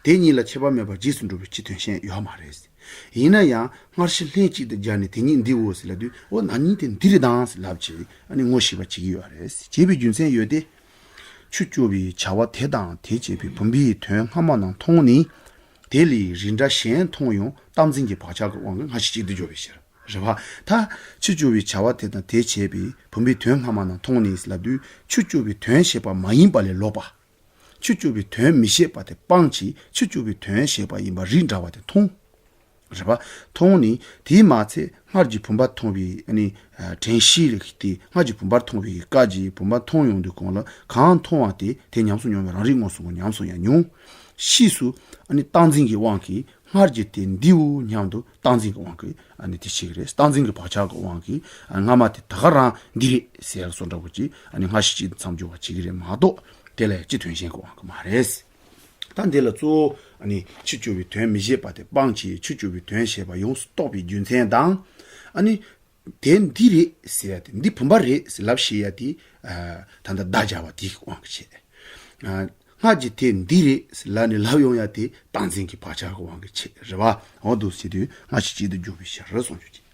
དེ་གཉིས་ལ་ཁྱད་པར་མེད་པར་རྗེས་སུ་འགྲོ་བའི་སྤྱི་དོན་གཞན་ཡོད་མ་རེད། ཡིན་ན་ཡང་སྔར་ཕྱི་ལྷན་ཅིག་ཏུ་སྦྱར་ནས་དེ་གཉིས་འདིའོ་ཟེར་ལབ་དུས་འོ་ན་ནིང་དེ་འདི་རེད་དང་ཟེར་ལབ་བྱས་ཨ་ནི་ངོ་ཤེས་པ་བྱེད་ཀྱི་ཡོད་རེད། བྱེད་པའི་རྒྱུ་མཚན་ཡོད་དེ། ཆུ་སྐྱོ་བའི་བྱ་བ་དེ་དང་དེ་བྱས་པའི་བུམ་པའི་དོན་སྔ་མ་ནང་མཐོང་ནས། དེ་ལས་རིགས་འདྲ་གཞན་མཐོང་ཡང་རྟག་འཛིན་གྱི་བག་ཆགས་ཀྱི་དབང་གིས་སྔ་ཕྱི་གཅིག་ཏུ་འགྱུར་བའི་ཕྱིར། རེད་པ། ད་ཆུ་སྐྱོ་བའི་བྱ་བ་དེ་དང་དེ་བྱས་པའི་བུམ་པའི་དོན་སྔ་མ་ན་མཐོང་ནས་ལབ་དུས་ཆུ་སྐྱོ་བའི་དོན་བྱེད་པ་མ་ཡིན་པ་ལས་ལོག་པ། ཆུ་སྐྱོ་བའི་དོན་མི་བྱེད་པ་དེ་སྤངས་ཀྱིས་ཆུ་སྐྱོ་བའི་དོན་བྱེད་པ་ཡིན་པ་རིགས་འདྲ་བ་དེ་མཐོང་། རེད་པ། མཐོང་ནས་དེས་མ་ཚད་སྔར་གྱི་བུམ་པ་མཐོང་བའི་ཨ་ནི་དྲན་ཤེས་རིག་དེ་སྔར་གྱི་བུམ་པར་མཐོང་བའི་སྐབས་ཀྱི་བུམ་པ་མཐོང་ཡོང་དུས་གོང་ལ་གང་མཐོང་བ་དེ་དེ་ཉམས་སུ་མྱོང་བའི་རང་རིག་མངོན་སུམ་གྱིས་ཉམས་སུ་ཡང་མྱོང་། ཕྱིས་སུ་ཨ་ནི་རྟག་འཛིན་གྱི་དབང་གིས། སྔར་གྱི་དེ་འདིའོ་སྙམ་དུ་རྟག་འཛིན་གྱི་དབང་གིས་ཨ་ནི་དེ་བྱེད་ཀྱི་རེད། རྟག་འཛིན་གྱི་བག་ཆགས་ཀྱི་དབང་གིས་ཨ་སྔ་མ་དེ་ད་ག་རང་འདི་རེད་ཟེར་སོགས་འདྲ་བོ་ཅིག་ཨ་ནི་སྔ་ཕྱི་གཅིག་ཏུ་མཚམས་སྦྱོར་བ་བྱེད་ཀྱི་རེད་མ་གཏོགས་དེ་ལ་སྤྱི་དོན་གཞན་གྱི་དབང་གིས་མ་རེད། ད་འདི་ལ་གཙོ་བོ་ཨ་ནི་ཆུ་སྐྱོ་བའི་དོན་མི་བྱེད་པ་དེ་སྤངས་ཀྱིས་ཆུ་སྐྱོ་བའི་དོན་བྱེད་པ་ཡོངས་སུ་རྟོགས་པའི་རྒྱུ་མཚན་དང་། ཨ་ནི་དེ་འདི་རེད་ཟེར་ཡ་དེ་འདི་བུམ་པ་རེད་ཟེར་ལབ་ཤེས་ཡ་དེ་ད་ལྟ་བརྡ་སྦྱར་བ་དེའི་དབང་གིས་བྱས། སྔར་གྱི་དེ་འདི་རེད་ལབ་ནས་ལབ་ཡོང་ཡ་དེ་རྟག་འཛིན་གྱི་བག་ཆགས་ཀྱི་དབང་གིས་བྱས་རེད་བ། འོ་འདུག་བྱེད་དུས་སྔ་ཕྱི་གཅིག་ཏུ་འགྱུར་བའི་ཕྱིར་གསུངས་རྒྱུ་ཅིག་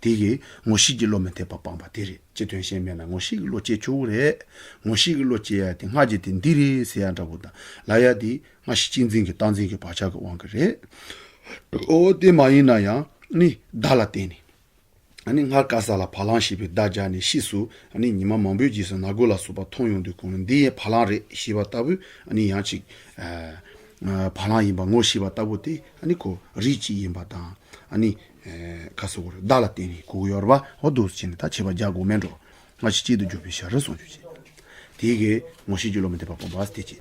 དེ་གིས་ངོ་ཤེས་ཀྱི་བློ་མི་འཐད་པ་སྤངས་པ་དེ་རེད། སྤྱི་དོན་བཤད་མེད་ན་ངོ་ཤེས་ཀྱི་བློ་སྐྱེ་ཆོག་གི་རེད། ངོ་ཤེས་ཀྱི་བློ་སྐྱེ་ཡ་དེ་སྔ་རྗེས་དེ་འདི་རེད་ཟེར་ཡ་འདྲ་པོ་དང་ལབ་ཡ་དེ་སྔ་ཕྱི་གཅིག་འཛིན་གྱི་རྟག་འཛིན་གྱི་བག་ཆགས་ཀྱི་དབང་གིས་རེད། འོ་དེ་མ་ཡིན་ན་ཡང་ནི་བརྡ་ལ་བརྟེན་ནས། ཨ་ནི་སྔར་ག་ས་ལ་བ་ལང་ཞེས་པའི་བརྡ་སྦྱར་ནས་ཕྱིས་སུ་ཨ་ནི་ཉི་མ་མང་པོའི་རྗེས་སུ་ན་གོ་ལ་སོགས་པ་མཐོང་ཡོང་དུས་ཁོང་ནི་འདི་ཡང་བ་ལང་རེད་ཞེས་པ་ལྟ་བུ་ཨ་ནི་ཡང་ཅིག་ཨ་བ་ལང་ཡིན་པ་ངོ་ཤེས་པ་ལྟ་བུ་དེ་ཨ་ནི་ཁོ་རིགས་གཅིག་ཡིན་པ་དང་ཨ་ནི་ཨ་ག་ས་གོ་རེད་བརྡ་ལ་བརྟེན་ནས་གོ་གི་ཡོད་རེད་བ། འོ་འདུག་སེ་བྱས་ནས་ད་བྱས་པ་རྒྱག་དགོས་མེད་འགྲོ། སྔ་ཕྱི་གཅིག་ཏུ་འཇོག་པའི་ཕྱིར་གསུངས་རྒྱུ་བྱས། དེ་གིས་ངོ་ཤེས་ཀྱི་བློ་མི་འཐད་པ་སྤངས་པ་དེ་བྱས།